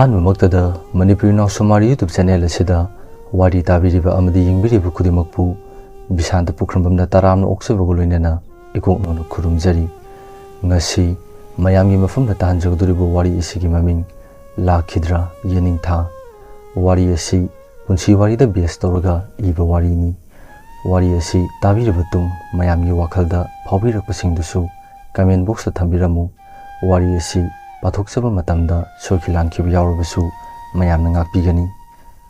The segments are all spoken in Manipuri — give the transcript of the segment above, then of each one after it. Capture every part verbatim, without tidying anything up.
ꯑꯍꯥꯟꯕꯃꯛꯇꯗ ꯃꯅꯤꯄꯨꯔꯤ ꯅꯥꯎ ꯁꯨꯃꯥꯔ YouTube ꯆꯦꯅꯦꯜ ꯑꯁꯤꯗ ꯋꯥꯔꯤ ꯇꯥꯕꯤꯔꯤꯕ ꯑꯃꯗꯤ ꯌꯦꯡꯕꯤꯔꯤꯕ ꯈꯨꯗꯤꯡꯃꯛꯄꯨ ꯕꯤꯁꯥꯟꯇ ꯄꯨꯈ꯭ꯔꯝꯕꯝꯅ ꯇꯔꯥꯝꯅ ꯑꯣꯛꯆꯕꯒ ꯂꯣꯏꯅꯅ ꯏꯀꯣꯛ ꯅꯧꯅ ꯈꯨꯔꯨꯝꯖꯔꯤ꯫ ꯉꯁꯤ ꯃꯌꯥꯝꯒꯤ ꯃꯐꯝꯗ ꯇꯥꯍꯟꯖꯒꯗꯧꯔꯤꯕ ꯋꯥꯔꯤ ꯑꯁꯤꯒꯤ ꯃꯃꯤꯡ ꯂꯥꯛꯈꯤꯗ꯭ꯔꯥ ꯌꯦꯅꯤꯡꯊꯥ꯫ ꯋꯥꯔꯤ ꯑꯁꯤ ꯄꯨꯟꯁꯤ ꯋꯥꯔꯤꯗ ꯕꯦꯁ ꯇꯧꯔꯒ ꯏꯕ ꯋꯥꯔꯤꯅꯤ꯫ ꯋꯥꯔꯤ ꯑꯁꯤ ꯇꯥꯕꯤꯔꯕ ꯇꯨꯡ ꯃꯌꯥꯝꯒꯤ ꯋꯥꯈꯜꯗ ꯐꯥꯎꯕꯤꯔꯛꯄꯁꯤꯡꯗꯨꯁꯨ ꯀꯃꯦꯟ ꯕꯣꯛꯁꯇ ꯊꯝꯕꯤꯔꯝꯃꯨ꯫ ꯋꯥꯔꯤ ꯑꯁꯤ ꯄꯥꯊꯣꯛꯆꯕ ꯃꯇꯝꯗ ꯁꯣꯏꯈꯤ ꯂꯥꯟꯈꯤꯕ ꯌꯥꯎꯔꯕꯁꯨ ꯃꯌꯥꯝꯅ ꯉꯥꯛꯄꯤꯒꯅꯤ꯫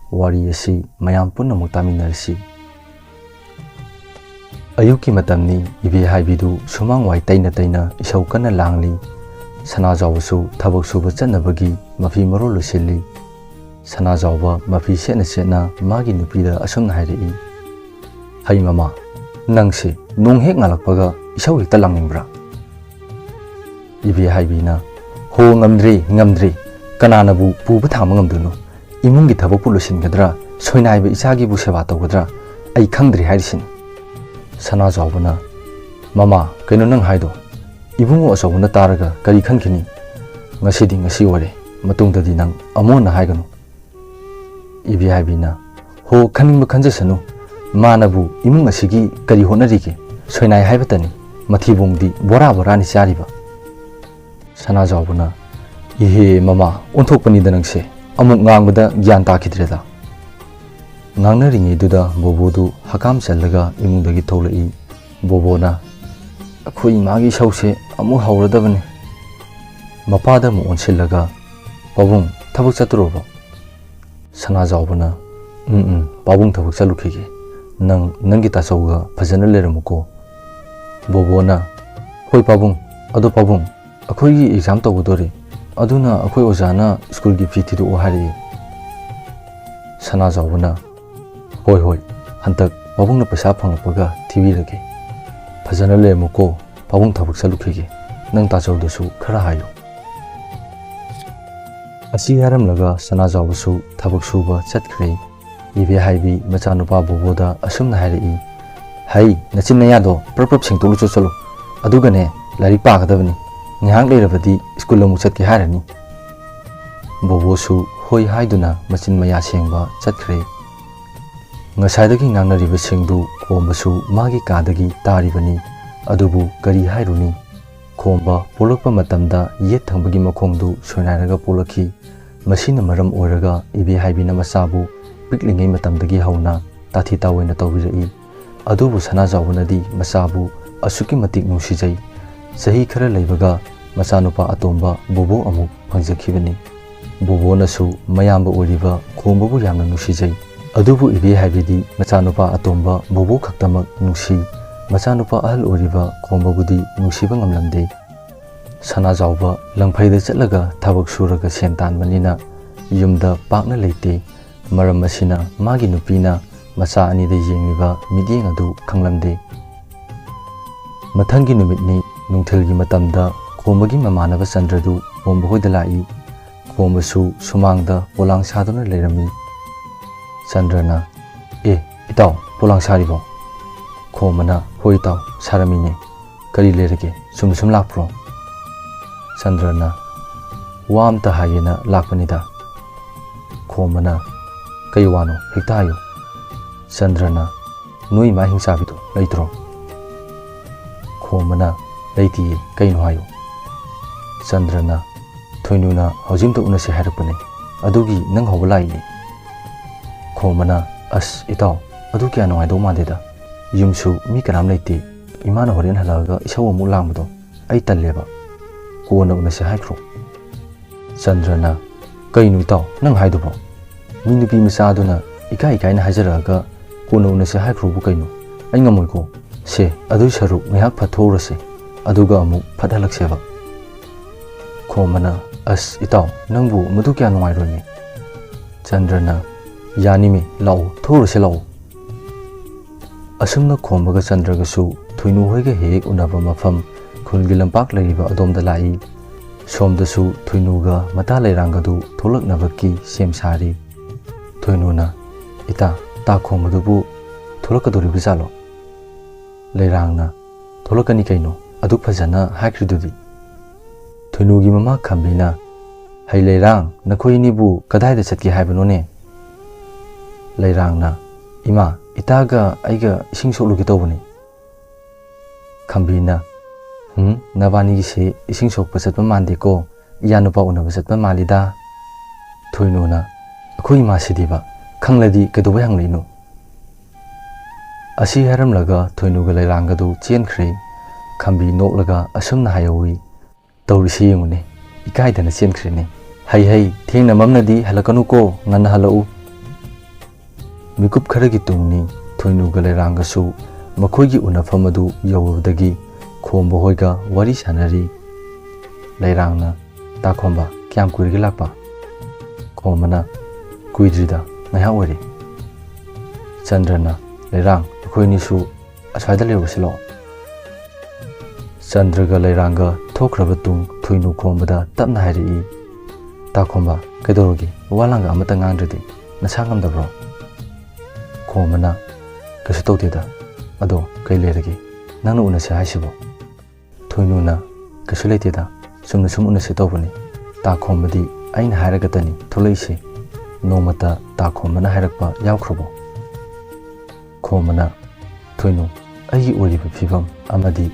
ꯋꯥꯔꯤ ꯑꯁꯤ ꯃꯌꯥꯝ ꯄꯨꯝꯅꯃꯛ ꯇꯥꯃꯤꯟꯅꯔꯁꯤ꯫ ꯑꯌꯨꯛꯀꯤ ꯃꯇꯝꯅꯤ꯫ ꯏꯕꯦ ꯍꯥꯏꯕꯤꯗꯨ ꯁꯨꯃꯥꯡ ꯋꯥꯏ ꯇꯩꯅ ꯇꯩꯅ ꯏꯁꯧ ꯀꯟꯅ ꯂꯥꯡꯂꯤ꯫ ꯁꯅꯥꯖꯥꯎꯕꯁꯨ ꯊꯕꯛ ꯁꯨꯕ ꯆꯠꯅꯕꯒꯤ ꯃꯐꯤ ꯃꯔꯣꯜ ꯂꯣꯏꯁꯤꯜꯂꯤ꯫ ꯁꯅꯥꯖꯥꯎꯕ ꯃꯐꯤ ꯁꯦꯠꯅ ꯁꯦꯠꯅ ꯃꯥꯒꯤ ꯅꯨꯄꯤꯗ ꯑꯁꯨꯝꯅ ꯍꯥꯏꯔꯛꯏ, "ꯍꯩ ꯃꯃꯥ, ꯅꯪꯁꯦ ꯅꯣꯡ ꯍꯦꯛ ꯉꯥꯜꯂꯛꯄꯒ ꯏꯁꯧ ꯍꯦꯛꯇ ꯂꯥꯡꯅꯤꯡꯕ꯭ꯔꯥ?" ꯏꯕꯦ ꯍꯥꯏꯕꯤꯅ, "ꯍꯣ, ꯉꯝꯗ꯭ꯔꯦ, ꯉꯝꯗ꯭ꯔꯦ꯫ ꯀꯅꯥꯅꯕꯨ ꯄꯨꯕ ꯊꯥꯡꯕ ꯉꯝꯗꯣꯏꯅꯣ? ꯏꯃꯨꯡꯒꯤ ꯊꯕꯛꯄꯨ ꯂꯣꯏꯁꯤꯟꯒꯗ꯭ꯔꯥ? ꯁꯣꯏꯅꯥꯏꯕ ꯏꯆꯥꯒꯤꯕꯨ ꯁꯦꯕꯥ ꯇꯧꯒꯗ꯭ꯔꯥ? ꯑꯩ ꯈꯪꯗ꯭ꯔꯦ" ꯍꯥꯏꯔꯤꯁꯤꯅꯤ꯫ ꯁꯅꯥꯖꯥꯎꯕꯅ, "ꯃꯃꯥ, ꯀꯩꯅꯣ ꯅꯪ ꯍꯥꯏꯗꯣ? ꯏꯕꯨꯡꯉꯣ ꯑꯆꯧꯕꯅ ꯇꯥꯔꯒ ꯀꯔꯤ ꯈꯟꯈꯤꯅꯤ? ꯉꯁꯤꯗꯤ ꯉꯁꯤ ꯑꯣꯏꯔꯦ, ꯃꯇꯨꯡꯗꯗꯤ ꯅꯪ ꯑꯃꯨꯛ ꯍꯟꯅ ꯍꯥꯏꯒꯅꯨ"꯫ ꯏꯕꯦ ꯍꯥꯏꯕꯤꯅ, "ꯍꯣ, ꯈꯟꯅꯤꯡꯕ ꯈꯟꯖꯁꯅꯨ꯫ ꯃꯥꯅꯕꯨ ꯏꯃꯨꯡ ꯑꯁꯤꯒꯤ ꯀꯔꯤ ꯍꯣꯠꯅꯔꯤꯒꯦ? ꯁꯣꯏꯅꯥꯏ ꯍꯥꯏꯕꯇꯅꯤ꯫ ꯃꯊꯤꯕꯣꯡꯗꯤ ꯕꯣꯔꯥ ꯕꯣꯔꯥꯅꯤ ꯆꯥꯔꯤꯕ"꯫ ꯁꯅꯥꯖꯥꯎꯕꯅ, "ꯏꯍꯦ ꯃꯃꯥ, ꯑꯣꯟꯊꯣꯛꯄꯅꯤꯗ ꯅꯪꯁꯦ꯫ ꯑꯃꯨꯛ ꯉꯥꯡꯕꯗ ꯒ꯭ꯌꯥꯟ ꯇꯥꯈꯤꯗ꯭ꯔꯦꯗ"꯫ ꯉꯥꯡꯅꯔꯤꯉꯩꯗꯨꯗ ꯕꯣꯕꯣꯗꯨ ꯍꯀꯥꯝ ꯆꯜꯂꯒ ꯏꯃꯨꯡꯗꯒꯤ ꯊꯣꯛꯂꯛꯏ꯫ ꯕꯣꯕꯣꯅ, "ꯑꯩꯈꯣꯏ ꯏꯃꯥꯒꯤ ꯏꯁꯧꯁꯦ ꯑꯃꯨꯛ ꯍꯧꯔꯗꯕꯅꯤ"꯫ ꯃꯄꯥꯗ ꯑꯃꯨꯛ ꯑꯣꯟꯁꯤꯜꯂꯒ, "ꯄꯥꯕꯨꯡ, ꯊꯕꯛ ꯆꯠꯇ꯭ꯔꯣꯕꯣ?" ꯁꯅꯥꯖꯥꯎꯕꯅ, "ꯎꯝ, ꯎꯝ, ꯄꯥꯕꯨꯡ ꯊꯕꯛ ꯆꯠꯂꯨꯈꯤꯒꯦ꯫ ꯅꯪ ꯅꯪꯒꯤ ꯇꯥꯆꯧꯒ ꯐꯖꯅ ꯂꯩꯔꯝꯃꯨꯀꯣ"꯫ ꯕꯣꯕꯣꯅ, "ꯍꯣꯏ ꯄꯥꯕꯨꯡ, ꯑꯗꯣ ꯄꯥꯕꯨꯡ, ꯑꯩꯈꯣꯏꯒꯤ ꯑꯦꯛꯖꯥꯝ ꯇꯧꯒꯗꯣꯔꯦ, ꯑꯗꯨꯅ ꯑꯩꯈꯣꯏ ꯑꯣꯖꯥꯅ ꯁ꯭ꯀꯨꯜꯒꯤ ꯐꯤ ꯊꯤꯗꯣꯛꯑꯣ ꯍꯥꯏꯔꯛꯏ"꯫ ꯁꯅꯥꯖꯥꯎꯕꯅ, "ꯍꯣꯏ, ꯍꯣꯏ, ꯍꯟꯗꯛ ꯄꯥꯕꯨꯡꯅ ꯄꯩꯁꯥ ꯐꯪꯂꯛꯄꯒ ꯊꯤꯕꯤꯔꯒꯦ꯫ ꯐꯖꯅ ꯂꯩꯔꯝꯃꯨꯀꯣ, ꯄꯥꯕꯨꯡ ꯊꯕꯛ ꯆꯠꯂꯨꯈꯤꯒꯦ꯫ ꯅꯪ ꯇꯥꯆꯧꯗꯁꯨ ꯈꯔ ꯍꯥꯏꯌꯨ"꯫ ꯑꯁꯤ ꯍꯥꯏꯔꯝꯂꯒ ꯁꯅꯥꯖꯥꯎꯕꯁꯨ ꯊꯕꯛ ꯁꯨꯕ ꯆꯠꯈ꯭ꯔꯦ꯫ ꯏꯕꯦ ꯍꯥꯏꯕꯤ ꯃꯆꯥꯅꯨꯄꯥ ꯕꯣꯕꯣꯗ ꯑꯁꯨꯝꯅ ꯍꯥꯏꯔꯛꯏ, "ꯍꯩ, ꯅꯆꯤꯟ ꯅꯌꯥꯗꯣ ꯄ꯭ꯔꯞ ꯄ꯭ꯔꯞ ꯁꯦꯡꯇꯣꯛꯂꯨꯆꯣ ꯆꯠꯂꯣ꯫ ꯑꯗꯨꯒꯅꯦ, ꯂꯥꯏꯔꯤꯛ ꯄꯥꯒꯗꯕꯅꯤ꯫ ꯉꯥꯏꯍꯥꯛ ꯂꯩꯔꯕꯗꯤ ꯁ꯭ꯀꯨꯜ ꯑꯃꯨꯛ ꯆꯠꯀꯦ ꯍꯥꯏꯔꯅꯤ"꯫ ꯕꯣꯕꯣꯁꯨ ꯍꯣꯏ ꯍꯥꯏꯗꯨꯅ ꯃꯆꯤꯟ ꯃꯌꯥ ꯁꯦꯡꯕ ꯆꯠꯈ꯭ꯔꯦ꯫ ꯉꯁꯥꯏꯗꯒꯤ ꯉꯥꯡꯅꯔꯤꯕꯁꯤꯡꯗꯨ ꯈꯣꯝꯕꯁꯨ ꯃꯥꯒꯤ ꯀꯥꯗꯒꯤ ꯇꯥꯔꯤꯕꯅꯤ꯫ ꯑꯗꯨꯕꯨ ꯀꯔꯤ ꯍꯥꯏꯔꯨꯅꯤ? ꯈꯣꯝꯕ ꯄꯣꯛꯂꯛꯄ ꯃꯇꯝꯗ ꯌꯦꯠ ꯊꯪꯕꯒꯤ ꯃꯈꯣꯡꯗꯨ ꯁꯣꯏꯅꯥꯏꯔꯒ ꯄꯣꯛꯂꯛꯈꯤ꯫ ꯃꯁꯤꯅ ꯃꯔꯝ ꯑꯣꯏꯔꯒ ꯏꯕꯦꯍꯥꯏꯕꯤꯅ ꯃꯆꯥꯕꯨ ꯄꯤꯛꯂꯤꯉꯩ ꯃꯇꯝꯗꯒꯤ ꯍꯧꯅ ꯇꯥꯊꯤ ꯇꯥꯑꯣꯏꯅ ꯇꯧꯕꯤꯔꯛꯏ꯫ ꯑꯗꯨꯕꯨ ꯁꯅꯥꯖꯥꯎꯕꯅꯗꯤ ꯃꯆꯥꯕꯨ ꯑꯁꯨꯛꯀꯤ ꯃꯇꯤꯛ ꯅꯨꯡꯁꯤꯖꯩ꯫ ꯆꯍꯤ ꯈꯔ ꯂꯩꯕꯒ ꯃꯆꯥꯅꯨꯄꯥ ꯑꯇꯣꯝꯕ ꯕꯣꯕꯣ ꯑꯃꯨꯛ ꯐꯪꯖꯈꯤꯕꯅꯤ꯫ ꯕꯣꯕꯣꯅꯁꯨ ꯃꯌꯥꯝꯕ ꯑꯣꯏꯔꯤꯕ ꯈꯣꯝꯕꯕꯨ ꯌꯥꯝꯅ ꯅꯨꯡꯁꯤꯖꯩ꯫ ꯑꯗꯨꯕꯨ ꯏꯕꯦꯍꯥꯏꯕꯤꯗꯤ ꯃꯆꯥꯅꯨꯄꯥ ꯑꯇꯣꯝꯕ ꯕꯣꯕꯣ ꯈꯛꯇꯃꯛ ꯅꯨꯡꯁꯤ꯫ ꯃꯆꯥꯅꯨꯄꯥ ꯑꯍꯜ ꯑꯣꯏꯔꯤꯕ ꯈꯣꯝꯕꯕꯨꯗꯤ ꯅꯨꯡꯁꯤꯕ ꯉꯝꯂꯝꯗꯦ꯫ ꯁꯅꯥꯖꯥꯎꯕ ꯂꯪꯐꯩꯗ ꯆꯠꯂꯒ ꯊꯕꯛ ꯁꯨꯔꯒ ꯁꯦꯟ ꯇꯥꯟꯕꯅꯤꯅ ꯌꯨꯝꯗ ꯄꯥꯛꯅ ꯂꯩꯇꯦ꯫ ꯃꯔꯝ ꯑꯁꯤꯅ ꯃꯥꯒꯤ ꯅꯨꯄꯤꯅ ꯃꯆꯥ ꯑꯅꯤꯗ ꯌꯦꯡꯂꯤꯕ ꯃꯤꯠꯌꯦꯡ ꯑꯗꯨ ꯈꯪꯂꯝꯗꯦ꯫ ꯃꯊꯪꯒꯤ ꯅꯨꯃꯤꯠꯅꯤ꯫ ꯅꯨꯡꯊꯤꯜꯒꯤ ꯃꯇꯝꯗ ꯈꯣꯝꯕꯒꯤ ꯃꯃꯥꯟꯅꯕ ꯆꯟꯗ꯭ꯔꯗꯨ ꯈꯣꯝꯕ ꯍꯣꯏꯗ ꯂꯥꯛꯏ꯫ ꯈꯣꯝꯕꯁꯨ ꯁꯨꯃꯥꯡꯗ ꯄꯣꯂꯥꯡ ꯁꯥꯗꯨꯅ ꯂꯩꯔꯝꯃꯤ꯫ ꯆꯟꯗ꯭ꯔꯅ, "ꯑꯦ, ꯏꯇꯥꯎ, ꯄꯣꯂꯥꯡ ꯁꯥꯔꯤꯕꯣ?" ꯈꯣꯝꯕꯅ, "ꯍꯣꯏ ꯏꯇꯥꯎ, ꯁꯥꯔꯝꯃꯤꯅꯦ꯫ ꯀꯔꯤ ꯂꯩꯔꯒꯦ? ꯆꯨꯝꯅ ꯁꯨꯝ ꯂꯥꯛꯄ꯭ꯔꯣ?" ꯆꯟꯗ꯭ꯔꯅ, "ꯋꯥ ꯑꯝꯇ ꯍꯥꯏꯒꯦꯅ ꯂꯥꯛꯄꯅꯤꯗ꯫" ꯈꯣꯝꯕꯅ, "ꯀꯩ ꯋꯥꯅꯣ? ꯍꯦꯛꯇ ꯍꯥꯏꯌꯨ꯫" ꯆꯟꯗ꯭ꯔꯅ, "ꯅꯣꯏ ꯏꯃꯥ ꯍꯤꯡꯆꯥꯕꯤꯗꯣ ꯂꯩꯇ꯭ꯔꯣ?" ꯈꯣꯝꯕꯅ, "ꯂꯩꯇꯤꯌꯦ, ꯀꯩꯅꯣ ꯍꯥꯏꯌꯨ꯫" ꯆꯟꯗ꯭ꯔꯅ, "ꯊꯣꯏꯅꯨꯅ ꯍꯧꯖꯤꯛ ꯑꯝꯇ ꯎꯅꯁꯦ ꯍꯥꯏꯔꯛꯄꯅꯦ, ꯑꯗꯨꯒꯤ ꯅꯪ ꯍꯧꯕ ꯂꯥꯛꯏꯅꯦ꯫" ꯈꯣꯝꯕꯅ, "ꯑꯁ ꯏꯇꯥꯎ, ꯑꯗꯨ ꯀꯌꯥ ꯅꯨꯡꯉꯥꯏꯗꯧ ꯃꯥꯟꯗꯦꯗ꯫ ꯌꯨꯝꯁꯨ ꯃꯤ ꯀꯅꯥꯝ ꯂꯩꯇꯦ꯫ ꯏꯃꯥꯅ ꯍꯣꯔꯦꯟ ꯍꯜꯂꯛꯑꯒ ꯏꯁꯧ ꯑꯃꯨꯛ ꯂꯥꯡꯕꯗꯣ ꯑꯩ ꯇꯜꯂꯦꯕ꯫ ꯀꯣꯟꯅ ꯎꯅꯁꯦ ꯍꯥꯏꯈ꯭ꯔꯣ꯫" ꯆꯟꯗ꯭ꯔꯅ, "ꯀꯩꯅꯣ ꯏꯇꯥꯎ ꯅꯪ ꯍꯥꯏꯗꯨꯕꯣ? ꯃꯤ ꯅꯨꯄꯤ ꯃꯆꯥꯗꯨꯅ ꯏꯀꯥꯏ ꯏꯀꯥꯏꯅ ꯍꯥꯏꯖꯔꯛꯑꯒ ꯀꯣꯟꯅ ꯎꯅꯁꯦ ꯍꯥꯏꯈ꯭ꯔꯣꯕꯨ ꯀꯩꯅꯣ? ꯑꯩ ꯉꯝꯃꯣꯏꯀꯣ꯫ ꯁꯦ, ꯑꯗꯨꯏ ꯁꯔꯨꯛ ꯉꯥꯏꯍꯥꯛ ꯐꯠꯊꯣꯛꯎꯔꯁꯦ, ꯑꯗꯨꯒ ꯑꯃꯨꯛ ꯐꯠꯍꯜꯂꯛꯁꯦꯕ꯫" ꯈꯣꯝꯕꯅ, "ꯑꯁ ꯏꯇꯥꯎ, ꯅꯪꯕꯨ ꯃꯗꯨ ꯀꯌꯥ ꯅꯨꯡꯉꯥꯏꯔꯣꯏꯅꯦ꯫" ꯆꯟꯗ꯭ꯔꯅ, "ꯌꯥꯅꯤꯃꯤ, ꯂꯥꯛꯑꯣ, ꯊꯣꯛꯎꯔꯁꯦ ꯂꯥꯛꯑꯣ꯫" ꯑꯁꯨꯝꯅ ꯈꯣꯝꯕꯒ ꯆꯟꯗ꯭ꯔꯒꯁꯨ ꯊꯣꯏꯅꯨ ꯍꯣꯏꯒ ꯍꯦꯛ ꯍꯦꯛ ꯎꯅꯕ ꯃꯐꯝ ꯈꯨꯜꯒꯤ ꯂꯝꯄꯥꯛ ꯂꯩꯔꯤꯕ ꯑꯗꯣꯝꯗ ꯂꯥꯛꯏ꯫ ꯁꯣꯝꯗꯁꯨ ꯊꯣꯏꯅꯨꯒ ꯃꯇꯥ ꯂꯩꯔꯥꯡꯒꯗꯨ ꯊꯣꯛꯂꯛꯅꯕꯒꯤ ꯁꯦꯝ ꯁꯥꯔꯤ꯫ ꯊꯣꯏꯅꯨꯅ, "ꯏꯇꯥ, ꯇꯥ ꯈꯣꯝꯕꯗꯨꯕꯨ ꯊꯣꯛꯂꯛꯀꯗꯧꯔꯤꯕ ꯖꯥꯠꯂꯣ?" ꯂꯩꯔꯥꯡꯅ, "ꯊꯣꯛꯂꯛꯀꯅꯤ ꯀꯩꯅꯣ, ꯑꯗꯨ ꯐꯖꯅ ꯍꯥꯏꯈ꯭ꯔꯤꯗꯨꯗꯤ꯫" ꯊꯣꯏꯅꯨꯒꯤ ꯃꯃꯥ ꯈꯝꯕꯤꯅ, "ꯍꯩ ꯂꯩꯔꯥꯡ, ꯅꯈꯣꯏ ꯑꯅꯤꯕꯨ ꯀꯗꯥꯏꯗ ꯆꯠꯀꯦ ꯍꯥꯏꯕꯅꯣꯅꯦ?" ꯂꯩꯔꯥꯡꯅ, "ꯏꯃꯥ, ꯏꯇꯥꯒ ꯑꯩꯒ ꯏꯁꯤꯡ ꯁꯣꯛꯂꯨꯒꯦ ꯇꯧꯕꯅꯤ꯫" ꯈꯝꯕꯤꯅ, "ꯍꯨꯝ, ꯅꯕꯥꯅꯤꯒꯤꯁꯦ ꯏꯁꯤꯡ ꯁꯣꯛꯄ ꯆꯠꯄ ꯃꯥꯟꯗꯦꯀꯣ, ꯏꯌꯥ ꯅꯨꯄꯥ ꯎꯅꯕ ꯆꯠꯄ ꯃꯥꯜꯂꯤꯗ꯫" ꯊꯣꯏꯅꯨꯅ, "ꯑꯩꯈꯣꯏ ꯏꯃꯥꯁꯤꯗꯤꯕ, ꯈꯪꯂꯗꯤ ꯀꯩꯗꯧꯕꯩ ꯍꯪꯂꯛꯏꯅꯣ?" ꯑꯁꯤ ꯍꯥꯏꯔꯝꯂꯒ ꯊꯣꯏꯅꯨꯒ ꯂꯩꯔꯥꯡꯒꯗꯨ ꯆꯦꯟꯈ꯭ꯔꯦ꯫ ꯈꯝꯕꯤ ꯅꯣꯛꯂꯒ ꯑꯁꯨꯝꯅ ꯍꯥꯏꯍꯧꯋꯤ, "ꯇꯧꯔꯤꯁꯤ ꯌꯦꯡꯉꯨꯅꯦ, ꯏꯀꯥꯏꯗꯅ ꯆꯦꯟꯈ꯭ꯔꯦꯅꯦ꯫ ꯍꯩ ꯍꯩ, ꯊꯦꯡꯅ ꯃꯝꯅꯗꯤ ꯍꯜꯂꯛꯀꯅꯨꯀꯣ, ꯉꯟꯅ ꯍꯜꯂꯛꯎ꯫" ꯃꯤꯀꯨꯞ ꯈꯔꯒꯤ ꯇꯨꯡꯅꯤ꯫ ꯊꯣꯏꯅꯨꯒ ꯂꯩꯔꯥꯡꯒꯁꯨ ꯃꯈꯣꯏꯒꯤ ꯎꯅꯐꯝ ꯑꯗꯨ ꯌꯧꯔꯨꯕꯗꯒꯤ ꯈꯣꯝꯕ ꯍꯣꯏꯒ ꯋꯥꯔꯤ ꯁꯥꯟꯅꯔꯤ꯫ ꯂꯩꯔꯥꯡꯅ, "ꯇꯥ ꯈꯣꯝꯕ, ꯀꯌꯥꯝ ꯀꯨꯏꯔꯒꯦ ꯂꯥꯛꯄ?" ꯈꯣꯝꯕꯅ, "ꯀꯨꯏꯗ꯭ꯔꯤꯗ, ꯉꯥꯏꯍꯥꯛ ꯑꯣꯏꯔꯦ꯫" ꯆꯟꯗ꯭ꯔꯅ, "ꯂꯩꯔꯥꯡ, ꯑꯩꯈꯣꯏ ꯑꯅꯤꯁꯨ ꯑꯁ꯭ꯋꯥꯏꯗ ꯂꯩꯔꯨꯁꯤ ꯂꯥꯛꯑꯣ꯫" ꯆꯟꯗ꯭ꯔꯒ ꯂꯩꯔꯥꯡꯒ ꯊꯣꯛꯈ꯭ꯔꯕ ꯇꯨꯡ ꯊꯣꯏꯅꯨ ꯈꯣꯝꯕꯗ ꯇꯞꯅ ꯍꯥꯏꯔꯛꯏ, "ꯇꯥ ꯈꯣꯝꯕ, ꯀꯩꯗꯧꯔꯒꯦ? ꯋꯥ ꯂꯥꯡꯒ ꯑꯃꯠꯇ ꯉꯥꯡꯗ꯭ꯔꯗꯤ ꯅꯁꯥ ꯉꯝꯗꯕ꯭ꯔꯣ?" ꯈꯣꯝꯕꯅ, "ꯀꯩꯁꯨ ꯇꯧꯗꯦꯗ꯫ ꯑꯗꯣ ꯀꯩ ꯂꯩꯔꯒꯦ? ꯅꯪꯅ ꯎꯅꯁꯦ ꯍꯥꯏꯁꯤꯕꯣ?" ꯊꯣꯏꯅꯨꯅ, "ꯀꯩꯁꯨ ꯂꯩꯇꯦꯗ, ꯆꯨꯝꯅ ꯁꯨꯝ ꯎꯅꯁꯦ ꯇꯧꯕꯅꯤ꯫ ꯇꯥ ꯈꯣꯝꯕꯗꯤ ꯑꯩꯅ ꯍꯥꯏꯔꯒꯇꯅꯤ ꯊꯣꯛꯂꯛꯏꯁꯦ꯫ ꯅꯣꯡꯃꯇ ꯇꯥ ꯈꯣꯝꯕꯅ ꯍꯥꯏꯔꯛꯄ ꯌꯥꯎꯈ꯭ꯔꯕꯣ?" ꯈꯣꯝꯕꯅ, "ꯊꯣꯏꯅꯨ, ꯑꯩꯒꯤ ꯑꯣꯏꯔꯤꯕ ꯐꯤꯕꯝ ꯑꯃꯗꯤ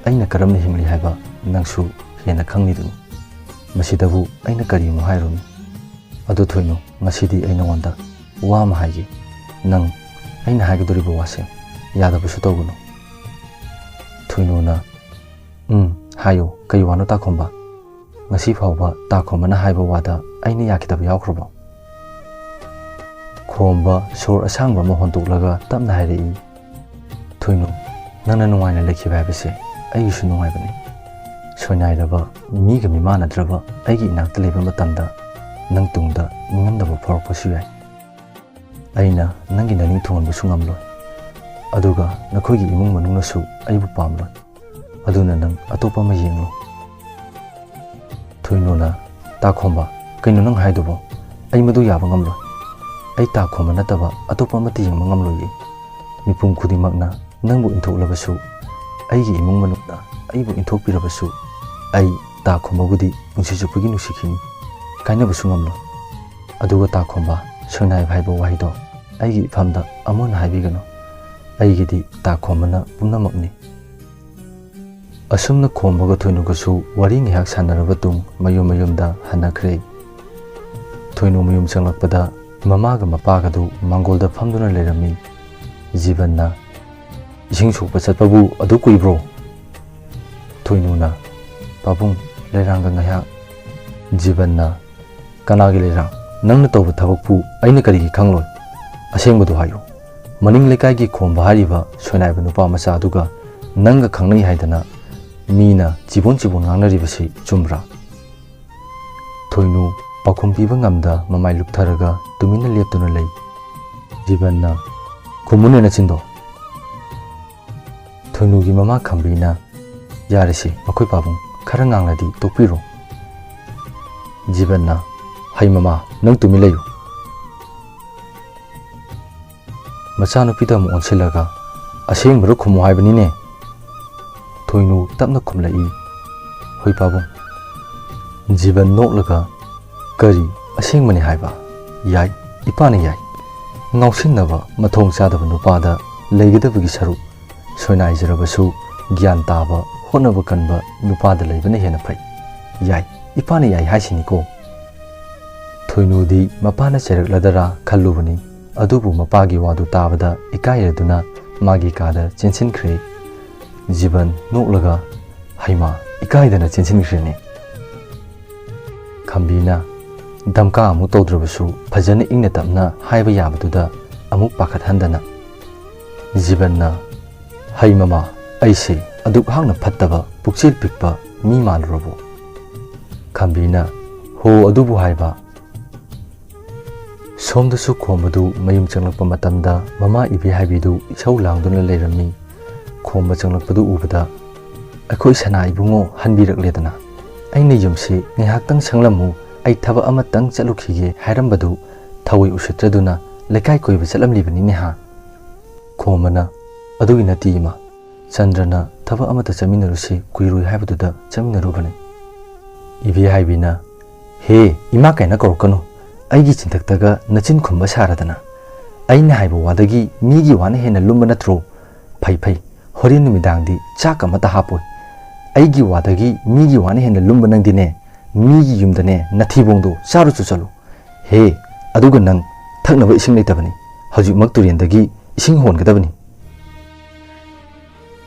ꯑꯩꯅ ꯀꯔꯝꯅ ꯍꯤꯡꯂꯤ ꯍꯥꯏꯕ ꯅꯪꯁꯨ ꯍꯦꯟꯅ ꯈꯪꯂꯤꯗꯨꯅꯤ꯫ ꯃꯁꯤꯗꯕꯨ ꯑꯩꯅ ꯀꯔꯤ ꯑꯃꯨꯛ ꯍꯥꯏꯔꯨꯅꯤ? ꯑꯗꯨ ꯊꯣꯏꯅꯨ, ꯉꯁꯤꯗꯤ ꯑꯩ ꯅꯉꯣꯟꯗ ꯋꯥ ꯑꯃ ꯍꯥꯏꯒꯦ꯫ ꯅꯪ ꯑꯩꯅ ꯍꯥꯏꯒꯗꯧꯔꯤꯕ ꯋꯥꯁꯦ ꯌꯥꯗꯕꯁꯨ ꯇꯧꯒꯅꯨ꯫" ꯊꯣꯏꯅꯨꯅ, "ꯎꯝ, ꯍꯥꯏꯌꯨ, ꯀꯩ ꯋꯥꯅꯣ ꯇꯥ ꯈꯣꯝꯕ? ꯉꯁꯤ ꯐꯥꯎꯕ ꯇꯥ ꯈꯣꯝꯕꯅ ꯍꯥꯏꯕ ꯋꯥꯗ ꯑꯩꯅ ꯌꯥꯈꯤꯗꯕ ꯌꯥꯎꯈ꯭ꯔꯕꯣ?" ꯈꯣꯝꯕ ꯁꯣꯔ ꯑꯁꯥꯡꯕ ꯑꯃ ꯍꯣꯟꯗꯣꯛꯂꯒ ꯇꯞꯅ ꯍꯥꯏꯔꯛꯏ, "ꯊꯣꯏꯅꯨ, ꯅꯪꯅ ꯅꯨꯡꯉꯥꯏꯅ ꯂꯩꯈꯤꯕ ꯍꯥꯏꯕꯁꯦ ꯑꯩꯒꯤꯁꯨ ꯅꯨꯡꯉꯥꯏꯕꯅꯤ꯫ ꯁꯣꯏꯅꯥꯏꯔꯕ, ꯃꯤꯒ ꯃꯤꯃꯥꯟꯅꯗ꯭ꯔꯕ ꯑꯩꯒꯤ ꯏꯅꯥꯛꯇ ꯂꯩꯕ ꯃꯇꯝꯗ ꯅꯪ ꯇꯨꯡꯗ ꯅꯤꯡꯉꯝꯗꯕ ꯐꯥꯎꯔꯛꯄꯁꯨ ꯌꯥꯏ꯫ ꯑꯩꯅ ꯅꯪꯒꯤ ꯅꯅꯤꯡ ꯊꯨꯡꯍꯟꯕꯁꯨ ꯉꯝꯂꯣꯏ꯫ ꯑꯗꯨꯒ ꯅꯈꯣꯏꯒꯤ ꯏꯃꯨꯡ ꯃꯅꯨꯡꯅꯁꯨ ꯑꯩꯕꯨ ꯄꯥꯝꯂꯣꯏ꯫ ꯑꯗꯨꯅ ꯅꯪ ꯑꯇꯣꯞꯄ ꯑꯃ ꯌꯦꯡꯂꯣ꯫" ꯊꯣꯏꯅꯨꯅ, "ꯇꯥ ꯈꯣꯝꯕ, ꯀꯩꯅꯣ ꯅꯪ ꯍꯥꯏꯗꯨꯕꯣ? ꯑꯩ ꯃꯗꯨ ꯌꯥꯕ ꯉꯝꯂꯣꯏ꯫ ꯑꯩ ꯇꯥ ꯈꯣꯝꯕ ꯅꯠꯇꯕ ꯑꯇꯣꯞꯄ ꯑꯃꯠꯇ ꯌꯦꯡꯕ ꯉꯝꯂꯣꯏꯌꯦ꯫ ꯃꯤꯄꯨꯝ ꯈꯨꯗꯤꯡꯃꯛꯅ ꯅꯪꯕꯨ ꯏꯟꯊꯣꯛꯂꯕꯁꯨ, ꯑꯩꯒꯤ ꯏꯃꯨꯡ ꯃꯅꯨꯡꯅ ꯑꯩꯕꯨ ꯏꯟꯊꯣꯛꯄꯤꯔꯕꯁꯨ, ꯑꯩ ꯇꯥ ꯈꯣꯝꯕꯕꯨꯗꯤ ꯄꯨꯟꯁꯤ ꯆꯨꯞꯄꯒꯤ ꯅꯨꯡꯁꯤꯈꯤꯅꯤ꯫ ꯀꯥꯏꯅꯕꯁꯨ ꯉꯝꯂꯣꯏ꯫ ꯑꯗꯨꯒ ꯇꯥ ꯈꯣꯝꯕ, ꯁꯣꯏꯅꯥꯏꯕ ꯍꯥꯏꯕ ꯋꯥꯍꯩꯗꯣ ꯑꯩꯒꯤ ꯏꯐꯝꯗ ꯑꯃꯨꯛ ꯍꯟꯅ ꯍꯥꯏꯕꯤꯒꯅꯨ꯫ ꯑꯩꯒꯤꯗꯤ ꯇꯥ ꯈꯣꯝꯕꯅ ꯄꯨꯝꯅꯃꯛꯅꯤ꯫ ꯑꯁꯨꯝꯅ ꯈꯣꯝꯕꯒ ꯊꯣꯏꯅꯨꯒꯁꯨ ꯋꯥꯔꯤ ꯉꯥꯏꯍꯥꯛ ꯁꯥꯟꯅꯔꯕ ꯇꯨꯡ ꯃꯌꯨꯝ ꯃꯌꯨꯝꯗ ꯍꯟꯅꯈ꯭ꯔꯦ꯫ ꯊꯣꯏꯅꯨ ꯃꯌꯨꯝ ꯆꯪꯂꯛꯄꯗ ꯃꯃꯥꯒ ꯃꯄꯥꯒꯗꯨ ꯃꯥꯡꯒꯣꯜꯗ ꯐꯝꯗꯨꯅ ꯂꯩꯔꯝꯃꯤ꯫ ꯖꯤꯕꯟꯅ, "ꯏꯁꯤꯡ ꯁꯣꯛꯄ ꯆꯠꯄꯕꯨ ꯑꯗꯨ ꯀꯨꯏꯕ꯭ꯔꯣ?" ꯊꯣꯏꯅꯨꯅ, "ꯄꯥꯕꯨꯡ, ꯂꯩꯔꯥꯡꯒ ꯉꯥꯏꯍꯥꯛ꯫" ꯖꯤꯕꯟꯅ, "ꯀꯅꯥꯒꯤ ꯂꯩꯔꯥꯡ? ꯅꯪꯅ ꯇꯧꯕ ꯊꯕꯛꯄꯨ ꯑꯩꯅ ꯀꯔꯤꯒꯤ ꯈꯪꯂꯣꯏ? ꯑꯁꯦꯡꯕꯗꯨ ꯍꯥꯏꯌꯨ꯫ ꯃꯅꯤꯡ ꯂꯩꯀꯥꯏꯒꯤ ꯈꯣꯝꯕ ꯍꯥꯏꯔꯤꯕ ꯁꯣꯏꯅꯥꯏꯕ ꯅꯨꯄꯥ ꯃꯆꯥ ꯑꯗꯨꯒ ꯅꯪꯒ ꯈꯪꯅꯩ ꯍꯥꯏꯗꯅ ꯃꯤꯅ ꯆꯤꯕꯣꯟ ꯆꯤꯕꯣꯟ ꯉꯥꯡꯅꯔꯤꯕꯁꯤ ꯆꯨꯝꯕ꯭ꯔꯥ?" ꯊꯣꯏꯅꯨ ꯄꯥꯎꯈꯨꯝ ꯄꯤꯕ ꯉꯝꯗ ꯃꯃꯥꯏ ꯂꯨꯞꯊꯔꯒ ꯇꯨꯃꯤꯟꯅ ꯂꯦꯞꯇꯨꯅ ꯂꯩ꯫ ꯖꯤꯕꯟꯅ, "ꯈꯨꯝꯃꯨꯅꯦ ꯅꯆꯤꯟꯗꯣ!" ꯊꯣꯏꯅꯨꯒꯤ ꯃꯃꯥ ꯈꯝꯕꯤꯅ, "ꯌꯥꯔꯦꯁꯦ, ꯃꯈꯣꯏ ꯄꯥꯕꯨꯡ, ꯈꯔ ꯉꯥꯡꯂꯗꯤ ꯇꯣꯛꯄꯤꯔꯣ꯫" ꯖꯤꯕꯟꯅ, "ꯍꯩ ꯃꯃꯥ, ꯅꯪ ꯇꯨꯃꯤꯟ ꯂꯩꯌꯨ꯫" ꯃꯆꯥꯅꯨꯄꯤꯗ ꯑꯃꯨꯛ ꯑꯣꯟꯁꯤꯜꯂꯒ, "ꯑꯁꯦꯡꯕꯗꯣ ꯈꯨꯝꯃꯨ ꯍꯥꯏꯕꯅꯤꯅꯦ꯫" ꯊꯣꯏꯅꯨ ꯇꯞꯅ ꯈꯨꯝꯂꯛꯏ, "ꯍꯣꯏ ꯄꯥꯕꯨꯡ꯫" ꯖꯤꯕꯟ ꯅꯣꯛꯂꯒ, "ꯀꯔꯤ, ꯑꯁꯦꯡꯕꯅꯤ ꯍꯥꯏꯕ? ꯌꯥꯏ, ꯏꯄꯥꯅ ꯌꯥꯏ꯫ ꯉꯥꯎꯁꯤꯟꯅꯕ, ꯃꯊꯣꯡ ꯆꯥꯗꯕ ꯅꯨꯄꯥꯗ ꯂꯩꯒꯗꯕꯒꯤ ꯁꯔꯨꯛ, ꯁꯣꯏꯅꯥꯏꯖꯔꯕꯁꯨ ꯒ꯭ꯌꯥꯟ ꯇꯥꯕ, ꯍꯣꯠꯅꯕ ꯀꯟꯕ ꯅꯨꯄꯥꯗ ꯂꯩꯕꯅ ꯍꯦꯟꯅ ꯐꯩ꯫ ꯌꯥꯏ, ꯏꯄꯥꯅ ꯌꯥꯏ ꯍꯥꯏꯁꯤꯅꯤꯀꯣ꯫" ꯊꯣꯏꯅꯨꯗꯤ ꯃꯄꯥꯅ ꯆꯩꯔꯛꯂꯗꯔꯥ ꯈꯜꯂꯨꯕꯅꯤ, ꯑꯗꯨꯕꯨ ꯃꯄꯥꯒꯤ ꯋꯥꯗꯨ ꯇꯥꯕꯗ ꯏꯀꯥꯏꯔꯗꯨꯅ ꯃꯥꯒꯤ ꯀꯥꯗ ꯆꯦꯟꯁꯤꯟꯈ꯭ꯔꯦ꯫ ꯖꯤꯕꯟ ꯅꯣꯛꯂꯒ, "ꯍꯩꯃꯥ, ꯏꯀꯥꯏꯗꯅ ꯆꯦꯟꯁꯤꯟꯈ꯭ꯔꯦꯅꯦ꯫" ꯈꯝꯕꯤꯅ ꯙꯝꯀꯥ ꯑꯃꯨꯛ ꯇꯧꯗ꯭ꯔꯕꯁꯨ ꯐꯖꯅ ꯏꯪꯅ ꯇꯞꯅ ꯍꯥꯏꯕ ꯌꯥꯕꯗꯨꯗ ꯑꯃꯨꯛ ꯄꯥꯈꯠꯍꯟꯗꯅ꯫ ꯖꯤꯕꯟꯅ, "ꯍꯩ ꯃꯃꯥ, ꯑꯩꯁꯦ ꯑꯗꯨꯛ ꯍꯥꯛꯅ ꯐꯠꯇꯕ, ꯄꯨꯛꯆꯦꯜ ꯄꯤꯛꯄ ꯃꯤ ꯃꯥꯜꯂꯨꯔꯕꯣ?" ꯈꯝꯕꯤꯅ, "ꯍꯣ, ꯑꯗꯨꯕꯨ ꯍꯥꯏꯕ꯫" ꯁꯣꯝꯗꯁꯨ ꯈꯣꯝꯕꯗꯨ ꯃꯌꯨꯝ ꯆꯪꯂꯛꯄ ꯃꯇꯝꯗ ꯃꯃꯥ ꯏꯕꯦꯍꯥꯏꯕꯤꯗꯨ ꯏꯁꯧ ꯂꯥꯡꯗꯨꯅ ꯂꯩꯔꯝꯃꯤ꯫ ꯈꯣꯝꯕ ꯆꯪꯂꯛꯄꯗꯨ ꯎꯕꯗ, "ꯑꯩꯈꯣꯏ ꯁꯅꯥ ꯏꯕꯨꯡꯉꯣ ꯍꯟꯕꯤꯔꯛꯂꯦꯗꯅ꯫ ꯑꯩꯅ ꯌꯨꯝꯁꯤ ꯉꯥꯏꯍꯥꯛꯇꯪ ꯁꯪꯂꯝꯃꯨ, ꯑꯩ ꯊꯕꯛ ꯑꯃꯇꯪ ꯆꯠꯂꯨꯈꯤꯒꯦ" ꯍꯥꯏꯔꯝꯕꯗꯨ ꯊꯑꯣꯏ ꯎꯁꯤꯠꯇ꯭ꯔꯗꯨꯅ ꯂꯩꯀꯥꯏ ꯀꯣꯏꯕ ꯆꯠꯂꯝꯂꯤꯕꯅꯤꯅꯦ ꯍꯥ꯫ ꯈꯣꯝꯕꯅ, "ꯑꯗꯨꯒꯤ ꯅꯠꯇꯦ ꯏꯃꯥ, ꯆꯟꯗ꯭ꯔꯅ ꯊꯕꯛ ꯑꯃꯇ ꯆꯠꯃꯤꯟꯅꯔꯨꯁꯤ ꯀꯨꯏꯔꯣꯏ ꯍꯥꯏꯕꯗꯨꯗ ꯆꯠꯃꯤꯟꯅꯔꯨꯕꯅꯤ꯫" ꯏꯕꯦꯍꯥꯏꯕꯤꯅ, "ꯍꯦ, ꯏꯃꯥ ꯀꯥꯏꯅ ꯀꯧꯔꯛꯀꯅꯨ꯫ ꯑꯩꯒꯤ ꯆꯤꯟꯊꯛꯇꯒ ꯅꯆꯤꯟ ꯈꯨꯝꯕ ꯁꯥꯔꯗꯅ꯫ ꯑꯩꯅ ꯍꯥꯏꯕ ꯋꯥꯗꯒꯤ ꯃꯤꯒꯤ ꯋꯥꯅ ꯍꯦꯟꯅ ꯂꯨꯝꯕ ꯅꯠꯇ꯭ꯔꯣ? ꯐꯩ, ꯐꯩ, ꯍꯣꯔꯦꯟ ꯅꯨꯃꯤꯗꯥꯡꯗꯤ ꯆꯥꯛ ꯑꯃꯠꯇ ꯍꯥꯞꯄꯣꯏ꯫ ꯑꯩꯒꯤ ꯋꯥꯗꯒꯤ ꯃꯤꯒꯤ ꯋꯥꯅ ꯍꯦꯟꯅ ꯂꯨꯝꯕ ꯅꯪꯗꯤꯅꯦ, ꯃꯤꯒꯤ ꯌꯨꯝꯗꯅꯦ ꯅꯊꯤꯕꯣꯡꯗꯣ ꯆꯥꯔꯨꯆꯣ ꯆꯠꯂꯨ꯫ ꯍꯦ, ꯑꯗꯨꯒ ꯅꯪ ꯊꯛꯅꯕ ꯏꯁꯤꯡ ꯂꯩꯇꯕꯅꯤ, ꯍꯧꯖꯤꯛꯃꯛ ꯇꯨꯔꯦꯟꯗꯒꯤ ꯏꯁꯤꯡ ꯍꯣꯟꯒꯗꯕꯅꯤ"꯫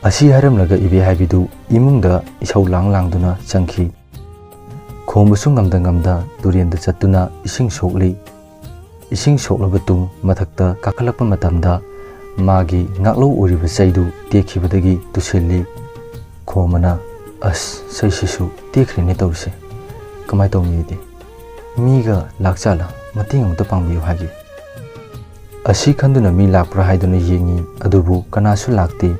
ꯑꯁꯤ ꯍꯥꯏꯔꯝꯂꯒ ꯏꯕꯦꯍꯥꯏꯕꯤꯗꯨ ꯏꯃꯨꯡꯗ ꯏꯁꯧ ꯂꯥꯡ ꯂꯥꯡꯗꯨꯅ ꯆꯪꯈꯤ꯫ ꯈꯣꯝꯕꯁꯨ ꯉꯝꯗ ꯉꯝꯗ ꯇꯨꯔꯦꯟꯗ ꯆꯠꯇꯨꯅ ꯏꯁꯤꯡ ꯁꯣꯛꯂꯤ꯫ ꯏꯁꯤꯡ ꯁꯣꯛꯂꯕ ꯇꯨꯡ ꯃꯊꯛꯇ ꯀꯥꯈꯠꯂꯛꯄ ꯃꯇꯝꯗ ꯃꯥꯒꯤ ꯉꯥꯛꯂꯧ ꯑꯣꯏꯔꯤꯕ ꯆꯩꯗꯨ ꯇꯦꯛꯈꯤꯕꯗꯒꯤ ꯇꯨꯁꯤꯜꯂꯤ꯫ ꯈꯣꯝꯕꯅ, "ꯑꯁ, ꯆꯩꯁꯤꯁꯨ ꯇꯦꯛꯈ꯭ꯔꯦꯅꯦ ꯇꯧꯔꯤꯁꯦ꯫ ꯀꯃꯥꯏ ꯇꯧꯅꯤꯗꯤ? ꯃꯤꯒ ꯂꯥꯛꯆꯥꯜꯂ? ꯃꯇꯦꯡ ꯑꯃꯇ ꯄꯥꯡꯕꯤꯌꯨ" ꯍꯥꯏꯒꯦ꯫ ꯑꯁꯤ ꯈꯟꯗꯨꯅ ꯃꯤ ꯂꯥꯛꯄ꯭ꯔꯥ ꯍꯥꯏꯗꯨꯅ ꯌꯦꯡꯉꯤ, ꯑꯗꯨꯕꯨ ꯀꯅꯥꯁꯨ ꯂꯥꯛꯇꯦ꯫